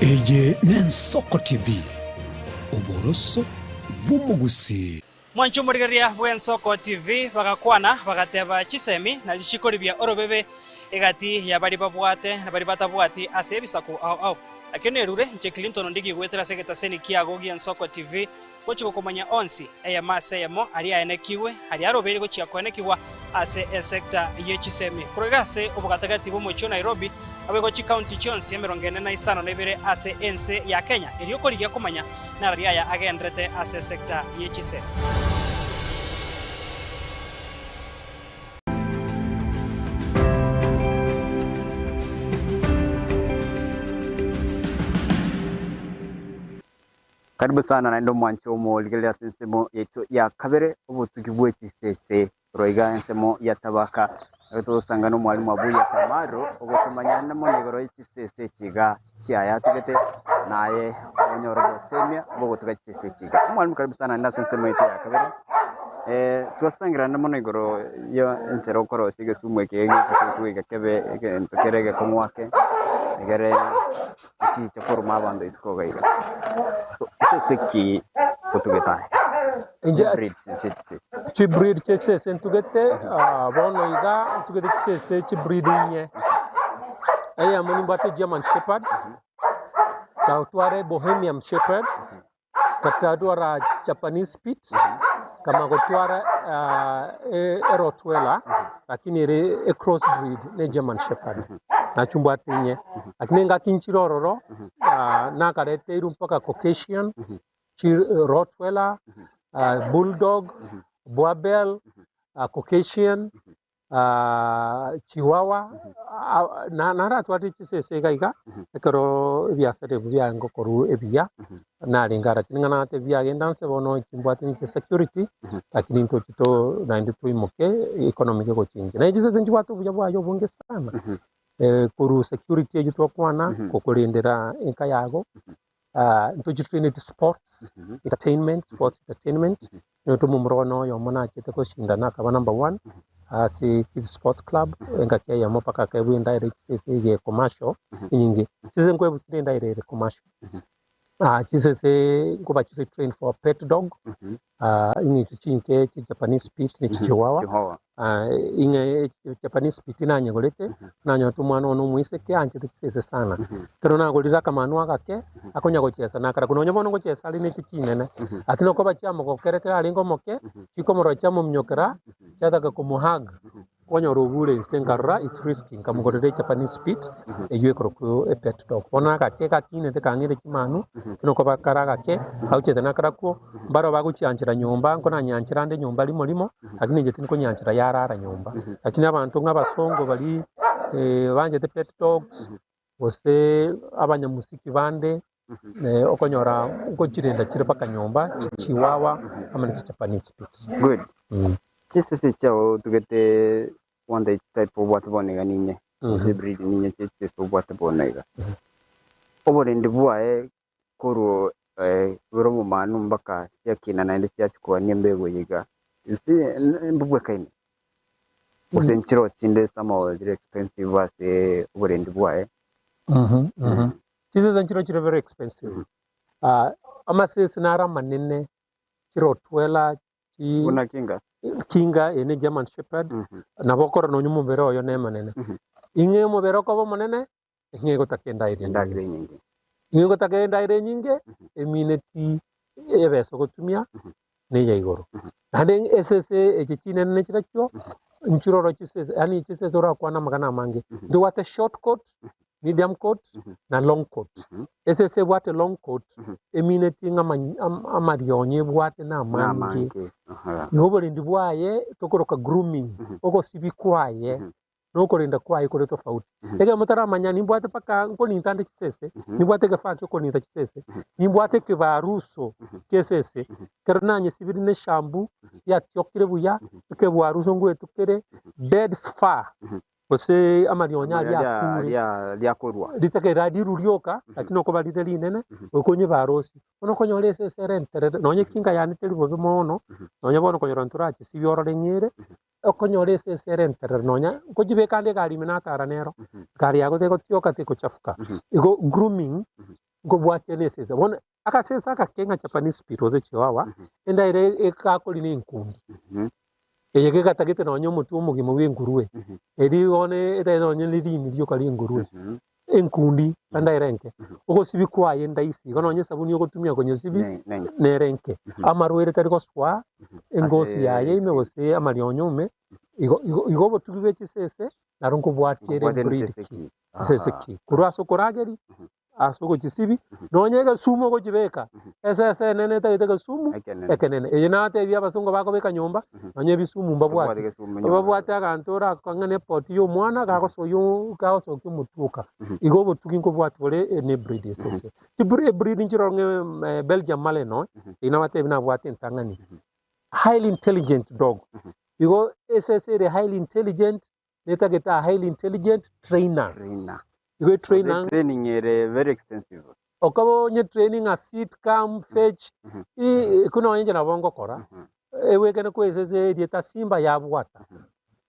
Eye n'Ensoko TV, oboroso bw'omogusii. Mwanche omorigereria bw'Ensoko TV bagakwana bagateba chisemi na richiko ribia orobebe egati ya baria babwate na baria batabwati ase ebisaku ao ao. Nakio nerure inche Clinton Ondigi goetera ase egetaseni kiago gi'Ensoko TV gochia gokomanya onsi eyemo ase eyemo aria aenekigwe aria arobeire gochia koenekigwa ase esecta ye chisemi korwa iga ase obogatagati bw'omochie o Nairobi naboigo chikaunti chionsi emerongo ene na isano na ibere ase ense ya Kenya erio korigia komanya narari aya agenderete ase esecta ye chisemi. Karibu sana naende omwanche omorigereria ase ensemo yaito ya kabere obotuki bwe chisese korwa iga ensemo ya Tabaka. Ekero togosanga na omwalimu Abuya Tamaro ogotomanya naende mono igoro ye chisese echi iga. chiaye atugete, naye onyore obosemia bw'ogotuga chisese echi iga. Omwalimu karibu sana naende ase ensemo yaito ya kabere. Twasangererane mono igoro ya enchera okorosia egesumu eke gie chisese goika kebe egento kere egekong'u ake, egere chiche koruma abanto isiko iga iga. So esese ki otugete aye? Inche Breeds chie chisese. Chibreed chie chisese ntugete ah, bono iga ntugete chisese chibreed inye. Eyemo nimbwate German Shepherd, nkatwara Bohemian Shepherd, nkatwara Japanese Spitz, nkamanya gotwara ah, e- Erottweiler, lakini ere ecross breed ne German Shepherd. Nachio mbwate inye. Lakini engaki nchire ororo, ah, nakareteirwe mpaka Caucasian, chi Rottweiler, ah, Bulldog, Boerboel, ah, Caucasian, ah, Chihuahua, ah, na naratware chisese iga iga, ekero ebiasara ebi biaye ngokorwa ebiya, narenge ara lakini ng'a nagotebia biagenda nse bono chimbwate ninche security, lakini ntoche to naende toimoke economy gegochinchia. Naende chisese nchibwate obuya bwaye obonge sana, korwa security eywo twakwana, gokorendera enka yago, Ntochi trained sports entertainment, sports entertainment, nigo tomomura one oyomo nachete goshindana akaba number one ase Kisii Sports Club engaki eyemo mpaka akaebwa endaera chisese eye commercial enyinge. Chisese nkoebwa chire endaera ere commercial. Chisese nkoba chire trained for pet dog, ing'echo chinke chi Japanese Spitz ne chi Chihuahua. Chihuahua. Ing'e Japanese Spitz nanyegorete, nanyorete omwana one omoiseke anchete chisese sana. Ekero nagorire akamanwa agake, akonya gochesa nakara nonya bono ngochesa are nechi chinene. Lakini okoba chiamogokera ekero arenge omoke, chikomorora chiamominyokera, chiataka komohug, Kwanyora obure inse nkarora it's risky nkamogorera eJapanese Spitz eywo ekorokwa epet dog. Bono agake gakinete kang'eire chimanu buna okoba kare agake agochiete nakarakwo mbaro bagochianchera nyomba nkonanyanchera ande nyomba rimo rimo lakini inche tinkonyanchera yarara nyomba. Lakini abanto ng'a abasongo baria banchete pet dogs gose abanyamusiki bande okonyora nkochirenda chire mpaka nyomba chichiwawa amo ne chijapanese spitz. Good. Chisese chiao otugete one type obwate bono iga ninye gose breed ninye chie chisese obwate bono iga. Oborendi bwaye korwa bore omomanu mpaka chiakina naende chiachia koania embego eye iga, ase mbobwekaine? Gose nchiroo chinde somehow chire expensive ase oborendi bwaye? Chisese nchiro chire very expensive. Amasese naro amanene, chirotwela, chi Buna kinga? kinga eye ne German Shepherd, nabo okora nonya omobere oyo nemanene. Ing'e omobere okoba omonene, ing'e egotaka endaera Endagera enyinge. Ing'e egotaka endaera enyinge, emineti ebesa ogotumia neya igoro. Naende esese echi chinene nechirachio, nchiroro chisese, yaani chisese orakwane amagana amange. Ntobwate short coat, medium coat, na long coat. Esese ebwate long coat, emineti ng'a ama- am- amarionyo ebwate namange. Namange. Aha. Igo oborendi bwaye tokoroka grooming, ogosibia kwaye. nokorenda kwaye kore tofauti. Ekero motaramanya nimbwate mpaka nkoninta ande chisese, nimbwate egefaa giokoninta chisese, nimbwate ekebaruso ki'esese, ekero nanyesibiri ne shampoo yatiokire buya, ekebwaruso ngwetokere, dead spa, gose amarionya aria akure, Riakorwa. ritaka riria riru rioka, lakini okoba rire rinene, goika onyebarosie. Bono okonyora esese ere enterere, nonye ekinga yane teri bobe mono, nonye bono okonyora ntorachesibia orore ng'ere, Okonyora esese ere enterere nonya nkochibeka ande egari ime natara nero, egari yago tegotioka tegochafuka. Igo grooming nkobwatia na esese. Bono agasese agake ng'a Japanese Spitz gose Chihuahua, endaera egakori na enkundi. Eye gegatagete nonya omotwe omogima bwa engurue, eri bono etagete nonya ne riini rioka ria engurue. Enkundi endaera enke, ogosibia kwaye endaisi, igo nonya esabuni ogotumia konyesibia nere enke. Amarwaire tari gosoa engosi yaye ime gose amarionyo ime, igo igo igo obotugi bwe chisese naro nkobwatiere ebreed ki, chisese ki. Korwa ase okorageria, ase ogochisibi, nonya egesumu ogochibeka, esese enene etagete egesumu ekenene. Eye natebia abasongo bakobeka nyomba, nonya ebisumu mbabwate. Babwate aganto orakang'ane epoti y'omwana gagosoyia gagosokia omotwoka. Igo obotugi nkobwati bore ne breed esese. Chibreed ebreed nchiroro ng'a Belgium Malinois, eyio nabatebie nabwate entang'ani. Highly intelligent dog. Igo esese ere highly intelligent, netagete a highly intelligent trainer. Igo etrain The training ere very extensive. Okaba onye training a sit, come, fetch, ekio nonye inche nabo ngokora, ewekene kwesese erieta Simba yabwata.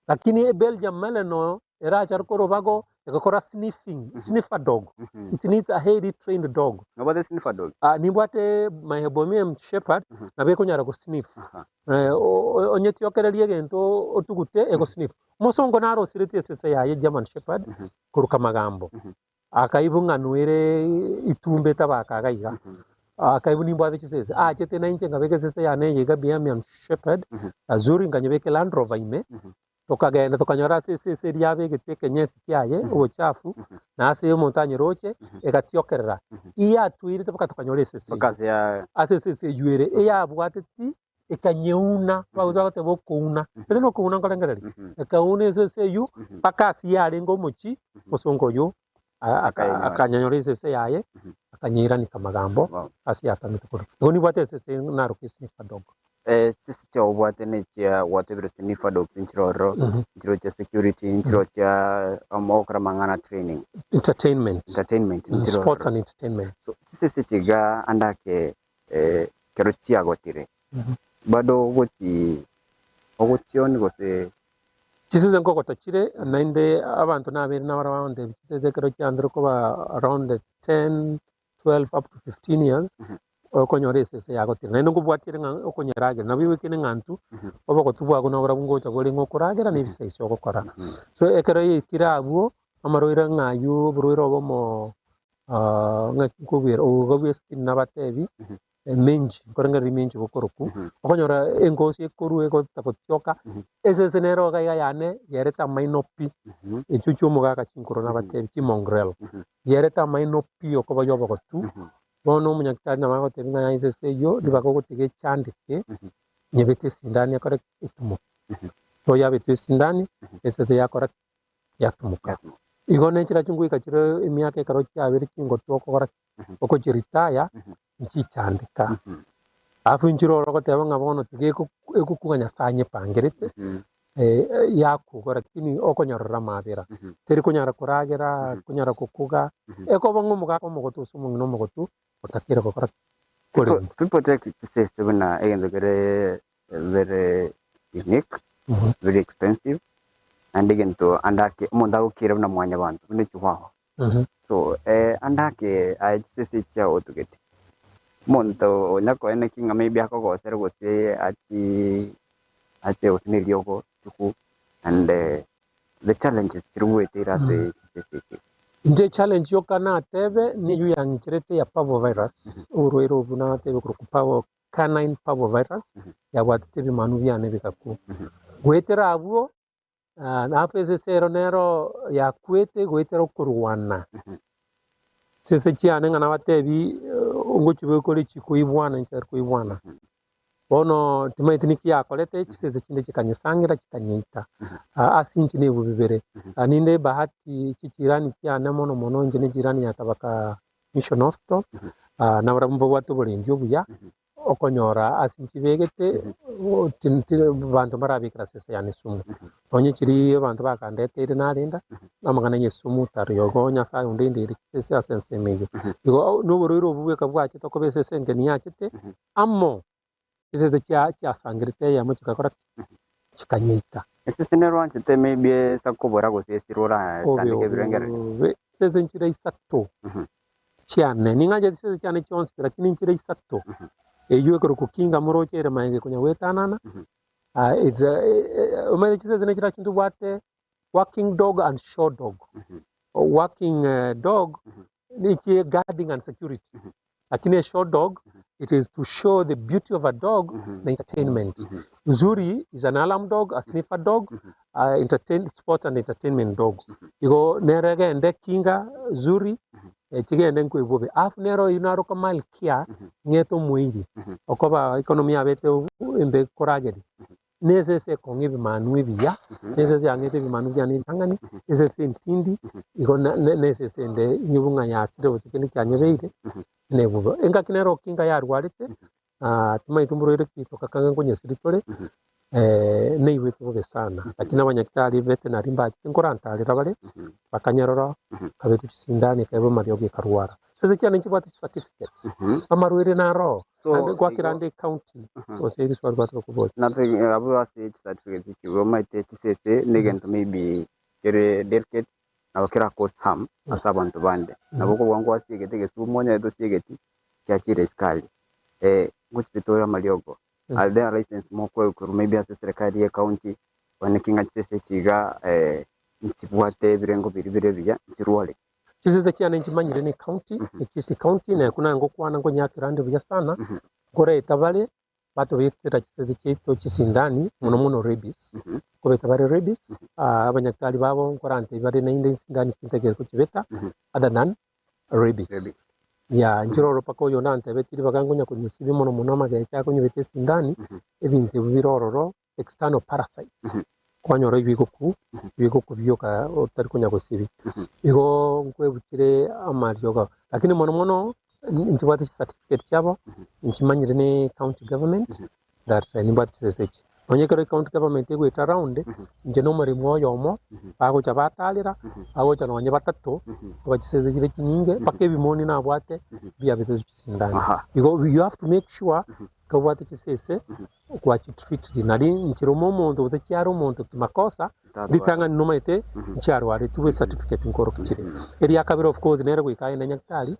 Lakini eBelgium Malinois erachare korobago egakora sniffing, sniffer dog, it needs a highly trained dog. Nobwate sniffer dog? Ah, nimbwate my Bohemian Shepherd, nabo ekonyara gosniff. Onye tiokereria egento otugute egosniff. Omosongo narosiretie esese yaye German Shepherd korwa Kamagambo. Akaibwa ng'a noere itumbe etabaka iga iga. Akaibwa nimbwate chisese. Achete nainche nkabeka esese yane eye iga Bohemian Shepherd, Azuri nkanyebeka Land Rover ime, tokagenda tokanyora ase esese eria yabegete ekenyesi kiaye, obochafu, na ase omonto anyeroche, egatiokerera. Iyatweirete mpaka tokanyora esese eyio. Mpaka ase ya Ase esese eyio ere, eyabwateti ekanyeuna, bagocha goteba okouna, ere nokouna nkorengereria, ekauna esese eyio mpaka ase yarenge omochie, omosongo oyio akanyonyora esese yaye, akanyeiranika amagambo ase yatamete korwa. Igo nibwate esese naroka esniffer dog. Chisese chiao obwate nechia gwatebire sniffer dogs nchire ororo, nchire chia security, nchire chia ogokora amang'ana training. Entertainment. Entertainment nchire Sports ororo. and entertainment. So chisese chiga ande ake ekero chiagotire, bado ogochi ogochioni gose. Chisese nkogota chire, naende abanto nabere nabare bagontebia chisese ekero chiandire koba around 10, 12 up to 15 years, okonyora esese yagotire. Naende nkobwatiere ng'a okonyeragera, nabo iwekene ng'a intwe, obogotu bwago naborabwo ngocha bore ng'a okoragera na ebisaiso ogokora. So ekero yaikire abwo, amarwaire ng'a aywo oborwaire obomo ng'aki nkobwera obo bwa esitini nabatebi, emenchi, nkorengereria emenchi bokorokwa, okonyora engosi ekorwa egota gotioka, esese nero iga iga yane yerete amaino pi, echio chia omogaka chinkoro nabatebi chimongrel, yerete amaino pi okoba ya obogotu, bono omonyagitari nabo agotebi ng'a yaya esese eyio ribaga ogotiga echandeke, nyebete esindani ekore etumoke. So yabetwe esindani, esese yakora ki? Yatumoka. Igo ne chira chingoika chire emiaka ekero chiabeire chingotu okogora ki? Okochiritaya, nchichandeka. Alafu inche roro ogoteba ng'a bono tiga egokuga Nyasaye anyepangerete, yakuga lakini okonyorora amabera. Teri konyara koragera, konyara gokuga, ekoba ng'a omogaka omogotu gose omong'ina omogotu, otakeire gokora ki? Korenda. People take chisese buna egento kere very unique, very expensive, naende egento ande ake omonto agokira buna mwanyabanto, buna echihuahua. So ande ake aye chisese chia otugete, omonto onya koeneki ng'a maybe akogosere gose achi ache gose na eriogo rituko and the challenges chiria ogoetera ase chisese echi. Inche challenge yoka natebe neywo yang'icherete ya parvovirus, oborwaire obwo natebe korokwa parvo canine parvovirus yabwatete ebimanu biane bigakwa. Goetera abwo Alafu esese ero nero yakwete goetera okorwana. Chisese chiane ng'a nabatebi ngochibeka ore chikoigwana inche tari koigwana. Bono timaeti niki yakorete chisese chinde chikanyesangera chikanyeita ase inche na ebibe bibere. Ninde ebahati chichirani chiane mono mono inche ne echirani ya Tabaka Mission Hospital nabarabwo mbabwate oborendi obuya. Okonyora ase nchibegete abanto mbarabekera ase ense yane esumu. Nonye chiria abanto bakandeteire narenda, amang'ana y'esumu tari igo Nyasaye ondendeire chisese ase ensemo eyio. Igo noborwaire obwo bweka bwachete okoba esese engeni yachete, amo chisese chiasangerete eyemo chigakora ki? Chikanyeita. Esese nerwanchete maybe ase kobora gose esiro Obe orachandeke ebirengererio. obe chisese nchire isato. Chiane, ning'anchete chisese chiane chionsi, lakini nchire isato, eyio ekorokwa kinga moroche ere magega ekonya goetanana, omanyete chisese ne chira chintobwate working dog and show dog. Working dog nichie guarding and security, lakini a show dog it is to show the beauty of a dog na entertainment. Uzuri is an alarm dog, a sniffer dog, entertain, sports and entertainment dog. Igo nere egende kinga zuri chigende nkoigwa bobe. Alafu nere oyio naroka malkia ng'ete omoiri okoba economy yabete embe korageria. Nesese ekong'a ebimanu ebiya, nesese yang'ete ebimanu biane ebitang'ani, esese entindi, igo nesese ende inywe ng'a yasire gose kende kianyebeire, nebobe. Engaki nere okinga yarwarete, timaeti mborwaire ki togakang'a nkonyesiri tore. Naigwete bobe sana, lakini abanyagitari veterinary mbachete nkorantarera bare, bakanyarora, nkabetwa chisindani ekaebwa amariogo ekarwara. Chisese chiane nchibwate chicertificate, amarwaire naro, So, naende gwakera igo- ande ecounty, gose eriswali gwataka koboria. Nate abwo ase chicertificate echi omanyete chisese negento maybe kere delicate nabo kera cause harm ase abanto bande. Nabo okobua ngwasiegete egesumu onyarete osiegeti kiachire esukari. Ngochibete ore amariogo Are there license mokoegwa korwa maybe ase eserekari ye county one ki ng'a chisese echi iga nchibwate ebirengo biria bire ebiya nchirware? Chisese chiane nchimanyire ne county, Kisii county, na ekio nangokwana nkonyakera ande buya sana, nkoreta bare batobekera chisese chiaito chisindani mono mono rabies, nkobeta bare rabies, abanyagitari babo nkorantebia bare naende esindani chintagete gochibeta other than rabies. Yeah, inche roro mpaka oyo onantebeti ribaga ngonya konyesibia mono mono amagecha akonyebeta esindani, ebinto ebi bire ororo, external parasites, kwanyora ebigoku, ebigoku bioka otari konya gosibia. Igo nkwebuchire amariogo, lakini mono mono nchibwate chicertificate chiabo, nchimanyire ne county government that nimbwate chisese echi. Nonya ekero ecounty government egoeta round, inche na omoremi oyomo, bagocha batarera, bagocha nonye batato, koba chisese chire chinyinge, mpaka ebimoni nabwate, mbiabete chisindani. Igo you have to make sure ekero obwate chisese, gwachitreatiri. Nari inche rome omonto gose chiare omonto kimakosa, ritang'ani nomanyete nchiarwaretigwe ecertificate nkorokia chire. Eria kabere of course nere goika agende nyagetari,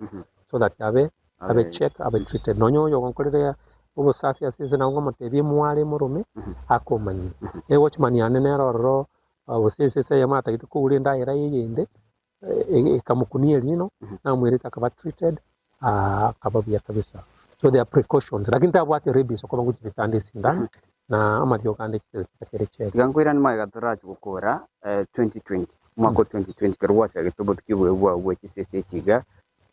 so that abe abe check abe treated. Nonya oyo ogonkorera obosafi ase ense nabo ngomotebia emware emorome akomanyie. Ne watchman yane nere ororo gose esese eyemo atagete kogura endagera eyende ekamokunia erino namoirete akaba treated akaba buya kabisa. So there are precautions lakini tabwate rabies okoba ngochibeka ande esindano na amariogo ande chisese chitakere cheri. Tiga nkoirane magega torache gokora 2020, omwaka o 2020 ekero gwachagete obotuki obobe bwao bwe chisese echi iga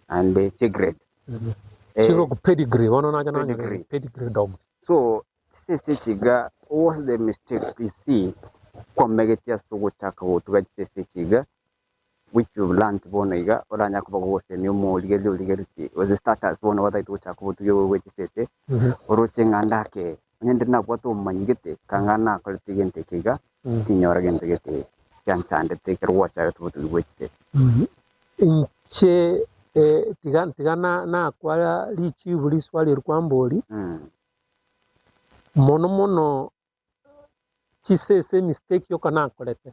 naende chigrade. Chiroku pedigree bono nacha nanyora Pedigree. pedigree dogs. So chisese echi iga what's the mistake you see kwamegetie ase ogochaka gotuga chisese echi iga which you've learnt bono iga oranyare koba gogosemia omorigereria origeretie gose starters bono batagete gochaka obotugi obo bwe chisese oroche ng'a ndake onye ndire nabwate obomanyi gete kanga nakorete egento eke iga tinyora gento gete kianchandete ekero gwachagete obotugi bwe chisese. Inche tiga tiga nakwa richibu riswali eri kwamboria, mono mono chisese emistake yoka nakorete,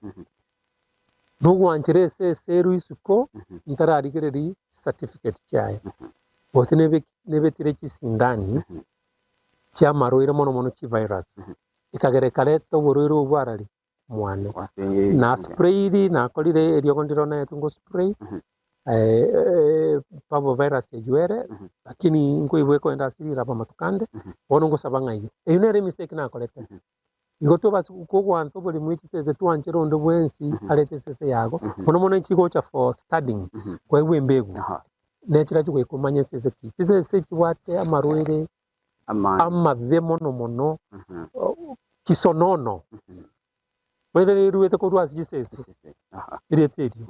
nogwanchera esese erwe isiko ntararigereria certificate chiaye, gose nebetire chisindani chiamarwaire mono mono chivirus, ekagera ekareta oborwaire obwo arari. mwane. Na sprayiri nakorire eriogo ndiro naetwe ngo spray parvo virus eywo ere lakini nkoigwa ekoenda ase riraba amatuko ande bono ngosaba ng'a eyio. Eyio nere emistake nakorete. Igo tobasa kogwansa oboremo bwe chisese twanchere onde bwensi arete esese yago mono mono echigocha for studying koegwa embegu nechirachi goika omanye esese ki. Chisese chibwate amarwaire amabe mono mono, kisonono, omanyete riruete korwa ase chisese, erieta erio,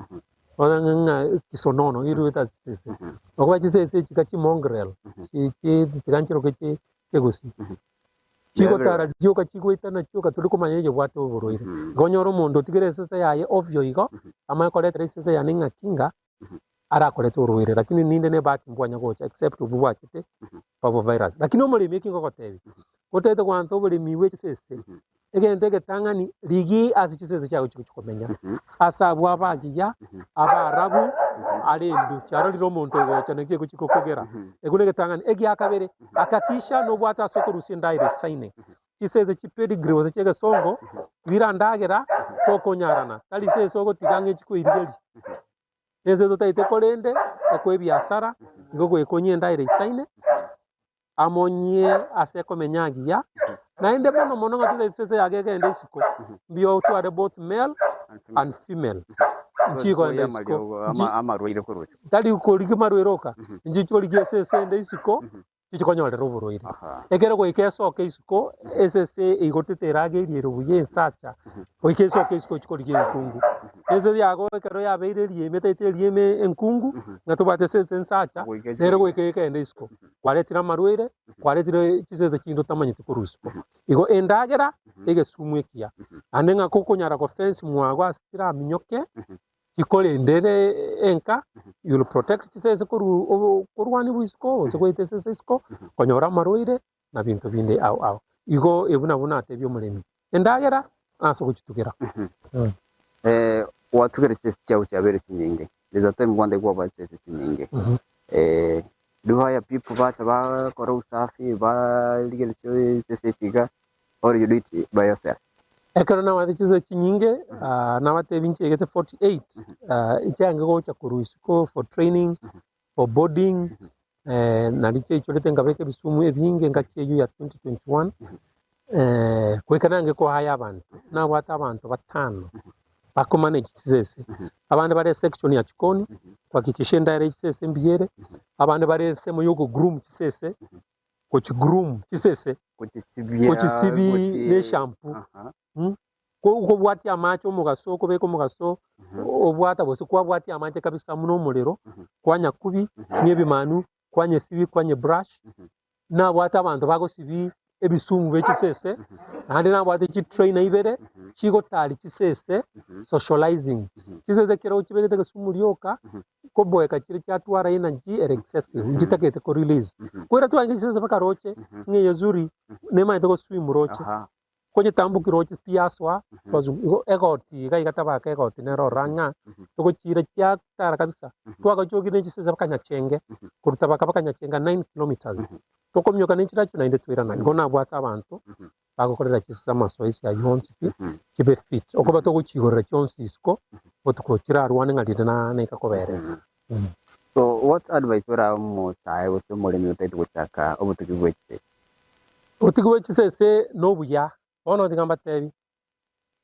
bono ng'a kisonono riruete ase chisese. Okoba chisese echi ka chimongrel, chi chi tiga nchiroke chi ekegusi, chigotara chioka chigoetana chioka tori komanya eyebwate oborwaire. Igo onyore omonto otigire esese yaye ovyo igo, amanye koretera esese yane ng'aki ng'a. arakorete orwaire lakini ninde ne bahati mbwanya gocha except obwo bwachete parvo virus. Lakini omoremi eki ngogotebia, gotagete goansa oboremi bwe chisese, egento egetang'ani rigia ase chisese chiago chigochi komenya, ase abwo abagiya, abaarabu, arendwe, chiarorire omonto ogocha naki egochi gokogera. Ekio negetang'ani. Egia kabere, hakikisha nobwate ase okorusia endagera esaine. Chisese chi pedigree gose chi'egesongo birandagera tokonyarana, tari sese ogotiga ng'a echikoirigeria. Nense totaete korende ekoe ebiasara, igo goika onyie endagera eisaine, amo onyie ase ekomenya agiya, naende mono mono ng'a totaete sese yage egende isiko, mbuya otware both male and female, nchigoenda isiko, Amarwaire korwa isiko. tari korigia marwaire oka, inche chikorigia esese ende isiko. Tichikonyorera oborwaire. Ekero goika esoke isiko, esese eigotete eragerie ere buya ensacha, goika esoke isiko ochie korigia enkungu. Esese yago ekero yabeire erieme etaete erieme enkungu, ng'a tobwate esese ensacha, nere goika ekende isiko. Kwaretire amarwaire, kwaretire chisese chinde otamanyeti korwa isiko. Igo endagera, egesumu ekiya. Naende ng'a kokonyara gofence mwago ase chiraminyoke, Chikorendere enka, you will protect chisese korwa obo korwania isiko gose goeta esese isiko, konyora amarwaire na binto binde ao ao. Igo ebu nabwo natebia omoremi, endagera ase ogochitugera. Eh, gwatugire chisese chiago chiabeire chinyinge, there's a time kwanza kwaba chisese chinyinge. Eh, do you hire people bacha bakora usafi, barigereria chisese echi iga, or you do it by yourself? Ekero nabwate chinsa chinyinge, nabatebi nchiegete 48, echiange gocha korwa isiko for training, for boarding, nari chiaichorete nkabeka ebisumu ebinge engaki eywo ya 2021, goika nange kohaya abanto, nabwate abanto batano bakomanage chisese, abande bare esection ya chikoni, kuhakikisha endagera ya chisese mbuya ere, abande bare ensemo ya okogroom chisese, gochigroom chisese, Gochisibia, gochisibi gochi- ne shampoo Aha. Mm. Ko- kobwatia amache omogaso okobeka omogaso obwata gose kwabwatia amache kabisa buna omorero kwanyakubi na ebimanu kwanyesibi kwanye brush nabwate abanto bagosibi ebisumu bie chisese naende nabwate chitrainer ibere chigotari chisese socializing chisese ekero ochibegete egesumu rioka koboeka chire chiatwara energy ere excessive nchitagete ko release. Kwera twange chisese mpaka roche ng'a eye zuri nemanyete go swim roche. Konyetamboki roche tiyasoa twaswim igo egoti iga iga tabaka egoti nero ororo ng'a togochiira chiatara kabisa. Twagachoki ne chisese mpaka Nyachenge korwa tabaka mpaka Nyachenge 9 kilometers. Tokomioka ne chiracho naende twairana. Igo nabwate abanto bagokorera chisese amasoesi ayio onsi pi, chibe fit. Okoba togochigorera chionsi isiko, botuko chirarwane ng'a rinde na naika koberesa. So what advice orae omosae gose omoremi otaete gochaka obotugi bwe chisese? Obotugi bwe chisese nobuya, bono tiga mbatebi,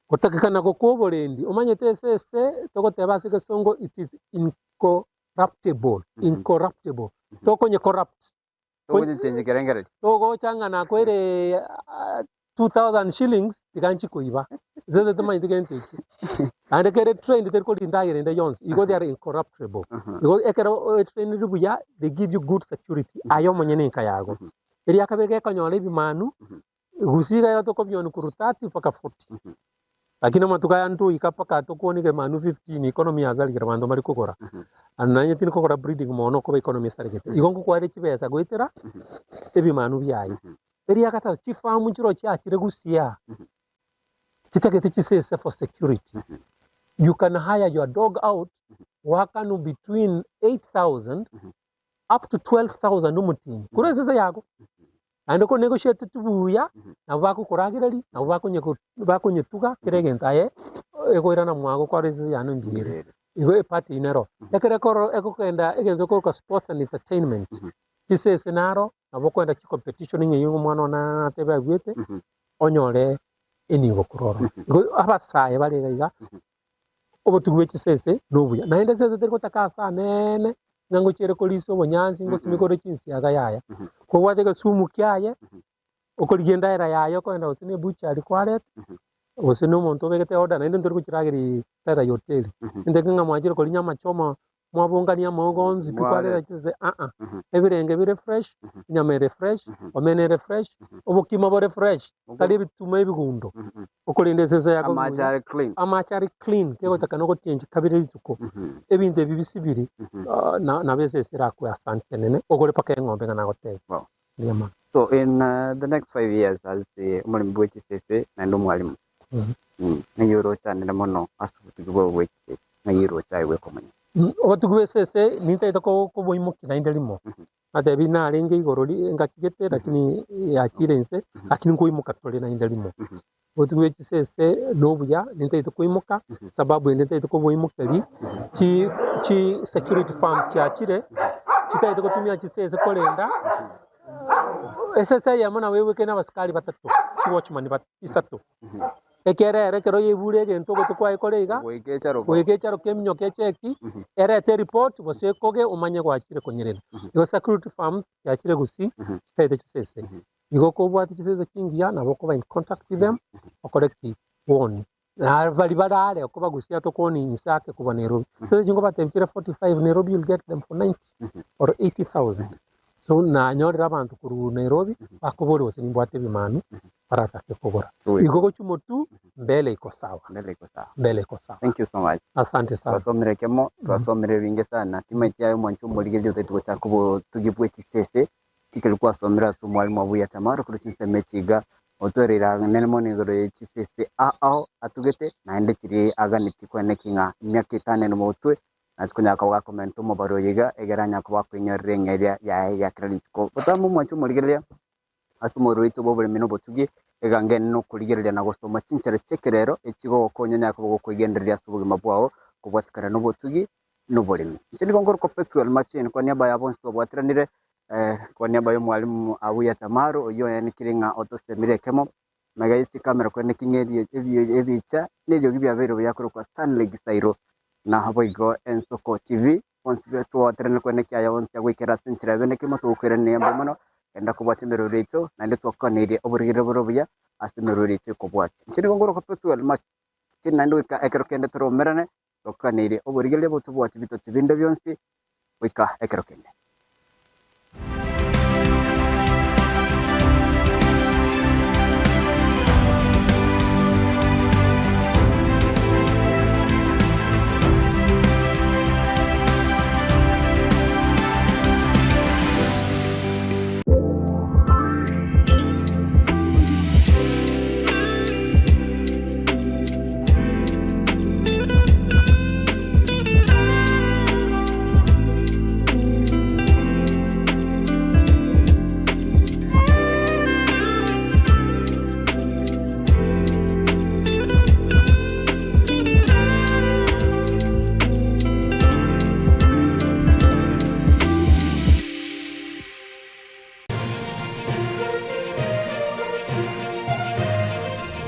gotakekana gokwa oborendi, omanyete esese togoteba ase egesongo it is incorruptible, incorruptible, tokonye corrupt. Togochichenji kerengererio. Togocha ng'a nakoire 2000 shillings tiga nchi koiba. Inse timanyeti gento ekio. Naende kere trained teri koria endagera ende yonsi. Igo they are incorruptible. Igo ekero oetrainiri buya they give you good security aye omonyene enka yago. Eria kabere gekonyora ebimanu Gusii iga iga tokobionia korwa 30 mpaka 40. Lakini amatuko aya ntoika mpaka tokwonia kemanu 15 economy yasarigire abanto mbari kogora. And nanye tindi kogora breeding mono okoba economy esarigete. Igo ngokware chibesa goetera ebimanu biaye. Eria gatato chifarm nchiroo chiachire Gusii aa chitagete chisese for security. You can hire your dog out goakanwa between 8000 up to 12000 omotienyi korwa esese yago. Naende konegochieteti buya, nabwo bagokoragereria, nabwo bakonye- bakonyetuga kera egento aye egoirana mwago kware ense yane mbuya ere. Igo eparty eyio nero. Ekero ekoro ekogenda egento gekoroka sports and entertainment, chisese naro, nabo okoenda chicompetition ng'a eyio omwana one natebe abuete, onyore enibo korwa ororo. Igo abasae bare iga iga, obotugi bwe chisese nobuya. Naende esese teri gotaka ase aneene, ng'a ngochiere korisia obonyansi, ngosimeke ore chinsiaga yaya. Kobwate egesumu kiaye, okorigia endagera yaye okoenda gose na ebuchari kwareta, gose na omonto obegete order naende ntori gochirageria endagera ya hoteli. Intwe ng'a mwachire koria nyama choma mwabongania amauga onsi pi kwarera chinse aa. Ebirenge bire fresh, enyama ere fresh, omena ere fresh, obokima bore fresh, tari ebituma ebigundo. Okorenda esese yako Amache buya, are clean. amache are clean, kegotaka nogotienchi kabere rituko. Ebinto ebi bisibiri, ah, na- nabo esese erakwe asante enene, ogore mpaka eng'ombe ng'a nagotebia. Wow. Mbuya mono. So in the next 5 years as omoremi bwe chisese naende omwalimu, ng'ai orochanere mono ase obotugi bwao bwe chisese, ng'ai oroche aye bwekomanya? Obotugi bwa esese nintaete ko- koboimokia naende rimo, natebi narenge igoro ri engaki gete lakini yachire inse, lakini nkoimoka tore naende rimo. Obotugi bwa chisese nobuya nintaete koimoka, sababu ende ntaete koboimokeria, chi chi security firms chiachire, chitaete gotumia chisese korenda, esese eyemo nabo egwekire na abasikari batato, chiwatchman bat isato. Ekero ere ekero yaigure egento ogote kwaye kore iga, Goika echaroka. goika echaroka eminyoka echeki, erete ereport gose ekoge omanye gwachire konyerera. Igo security firms chiachire gusii chitaete chisese. Igo kobwate chisese chingiya nabo okoba in contact with them okore ki? Bwoni. Na baria bare are okobagusia tokoni inse ake kobua Nairobi. Chisese chinkobatebia chire 45 Nairobi you'll get them for 90 or 80,000. So nanyorire abanto korwa Nairobi bakoboria gose nimbwate ebimanu baratake kogora. Igo gochia motwe mbele iko sawa. Mbele iko sawa. Mbele iko sawa. Thank you so much. Asante sana. Twasomire ekemo, twasomire ebinge sana. Timaeti aye omwanchi omorigereria otaeti gochaka obotugi bwe chisese, tikeri kwasomire ase omwalimu abuya Tamara korwa chinsemo echi iga, otwereire ang'e mono igoro ye chisese ao atugete naende chiri aganeti koeneki ng'a emiaka etano ere motwe Nase konyara koba gakomenta omobaro oyo iga, egere anyare koba akoinyorera eng'eria yaye ya kera rituko. Botambe omwanche omorigereria ase omorero oito bw'oboremi na obotugi, egango ene nokorigereria na gosoma chinchera chi'ekerero echigogokonya onyare koba gokoigendereria ase obogima bwao kobwatikana nobotugi na oboremi. Inche nigo nkorokwa Pethuel Machini kwa niaba ya bonsi twabwatiranire, kwa niaba y'omwalimu Abuya Tamaro oyio oyanekire ng'a otosemire ekemo, magega ye chikamera kweneki ng'a ebicha na eriogi biabeire buya korokwa Stanley Gisairo na boigo Ensoko TV bonsi twaterane kweneki aya onsi agoikera ase enchera ya bene kemo togokoirania mbuya mono genda kobwatia emerero yaito naende twakwaneirie oborigirire bore obuya ase emerero yaito ekobwatia. Inche nigo ngoroka Pethuel Machini naende goika ekero kende toromerane twakwaneirie oborigereria botobwati bitoto binde bionsi goika ekero kende.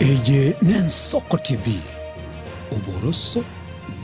Eye n'Ensoko TV, oboroso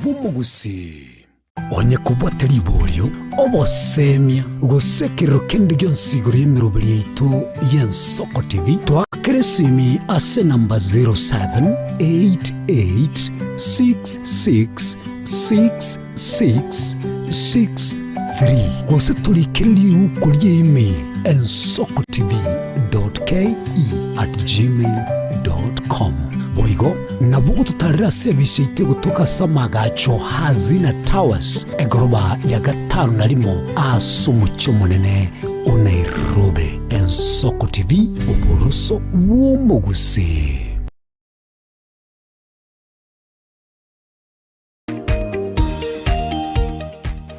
bw'omogusii. Onye kobwate riborio, obosemia, gose ekerero kende gionsi igoro y'emeroberi yaito y'Ensoko TV, toakere esimi ase enamba 0788666663 gose torikere riuko ria email ensokotv.ke@gmail.com. Boigo nabo ogototarera ase ebisa yaito egotoka ase amagacho Hazina Towers, egoroba ya gatano na rimo ase omochie omonene o Nairobi. Ensoko TV, oboroso bw'omogusii.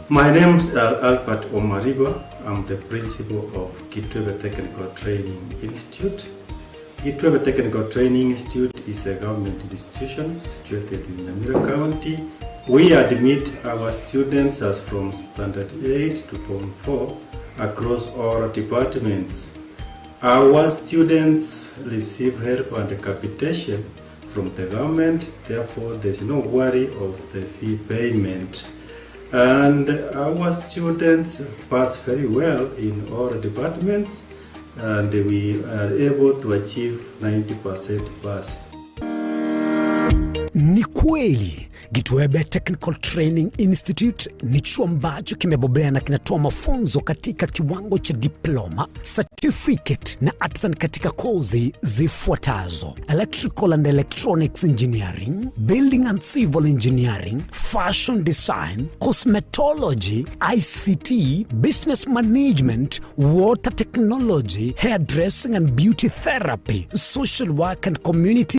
My name is Albert Omariba. I'm the principal of Kitwebe Technical Training Institute. Kitwebe Technical Training Institute is a government institution situated in Nyamira County. We admit our students as from Standard 8 to Form 4 across all departments. Our students receive help and capitation from the government, therefore there's no worry of the fee payment. And our students pass very well in all departments and we are able to achieve 90% pass. Ni kweli Gitwebe Technical Training Institute ni chuo ambacho kimebobea na kinatoa mafunzo katika kiwango cha diploma, certificate na artisan katika kozi zifuatazo: electrical and electronics engineering, building and civil engineering, fashion design, cosmetology, ICT, business management, water technology, hairdressing and beauty therapy, social work and community.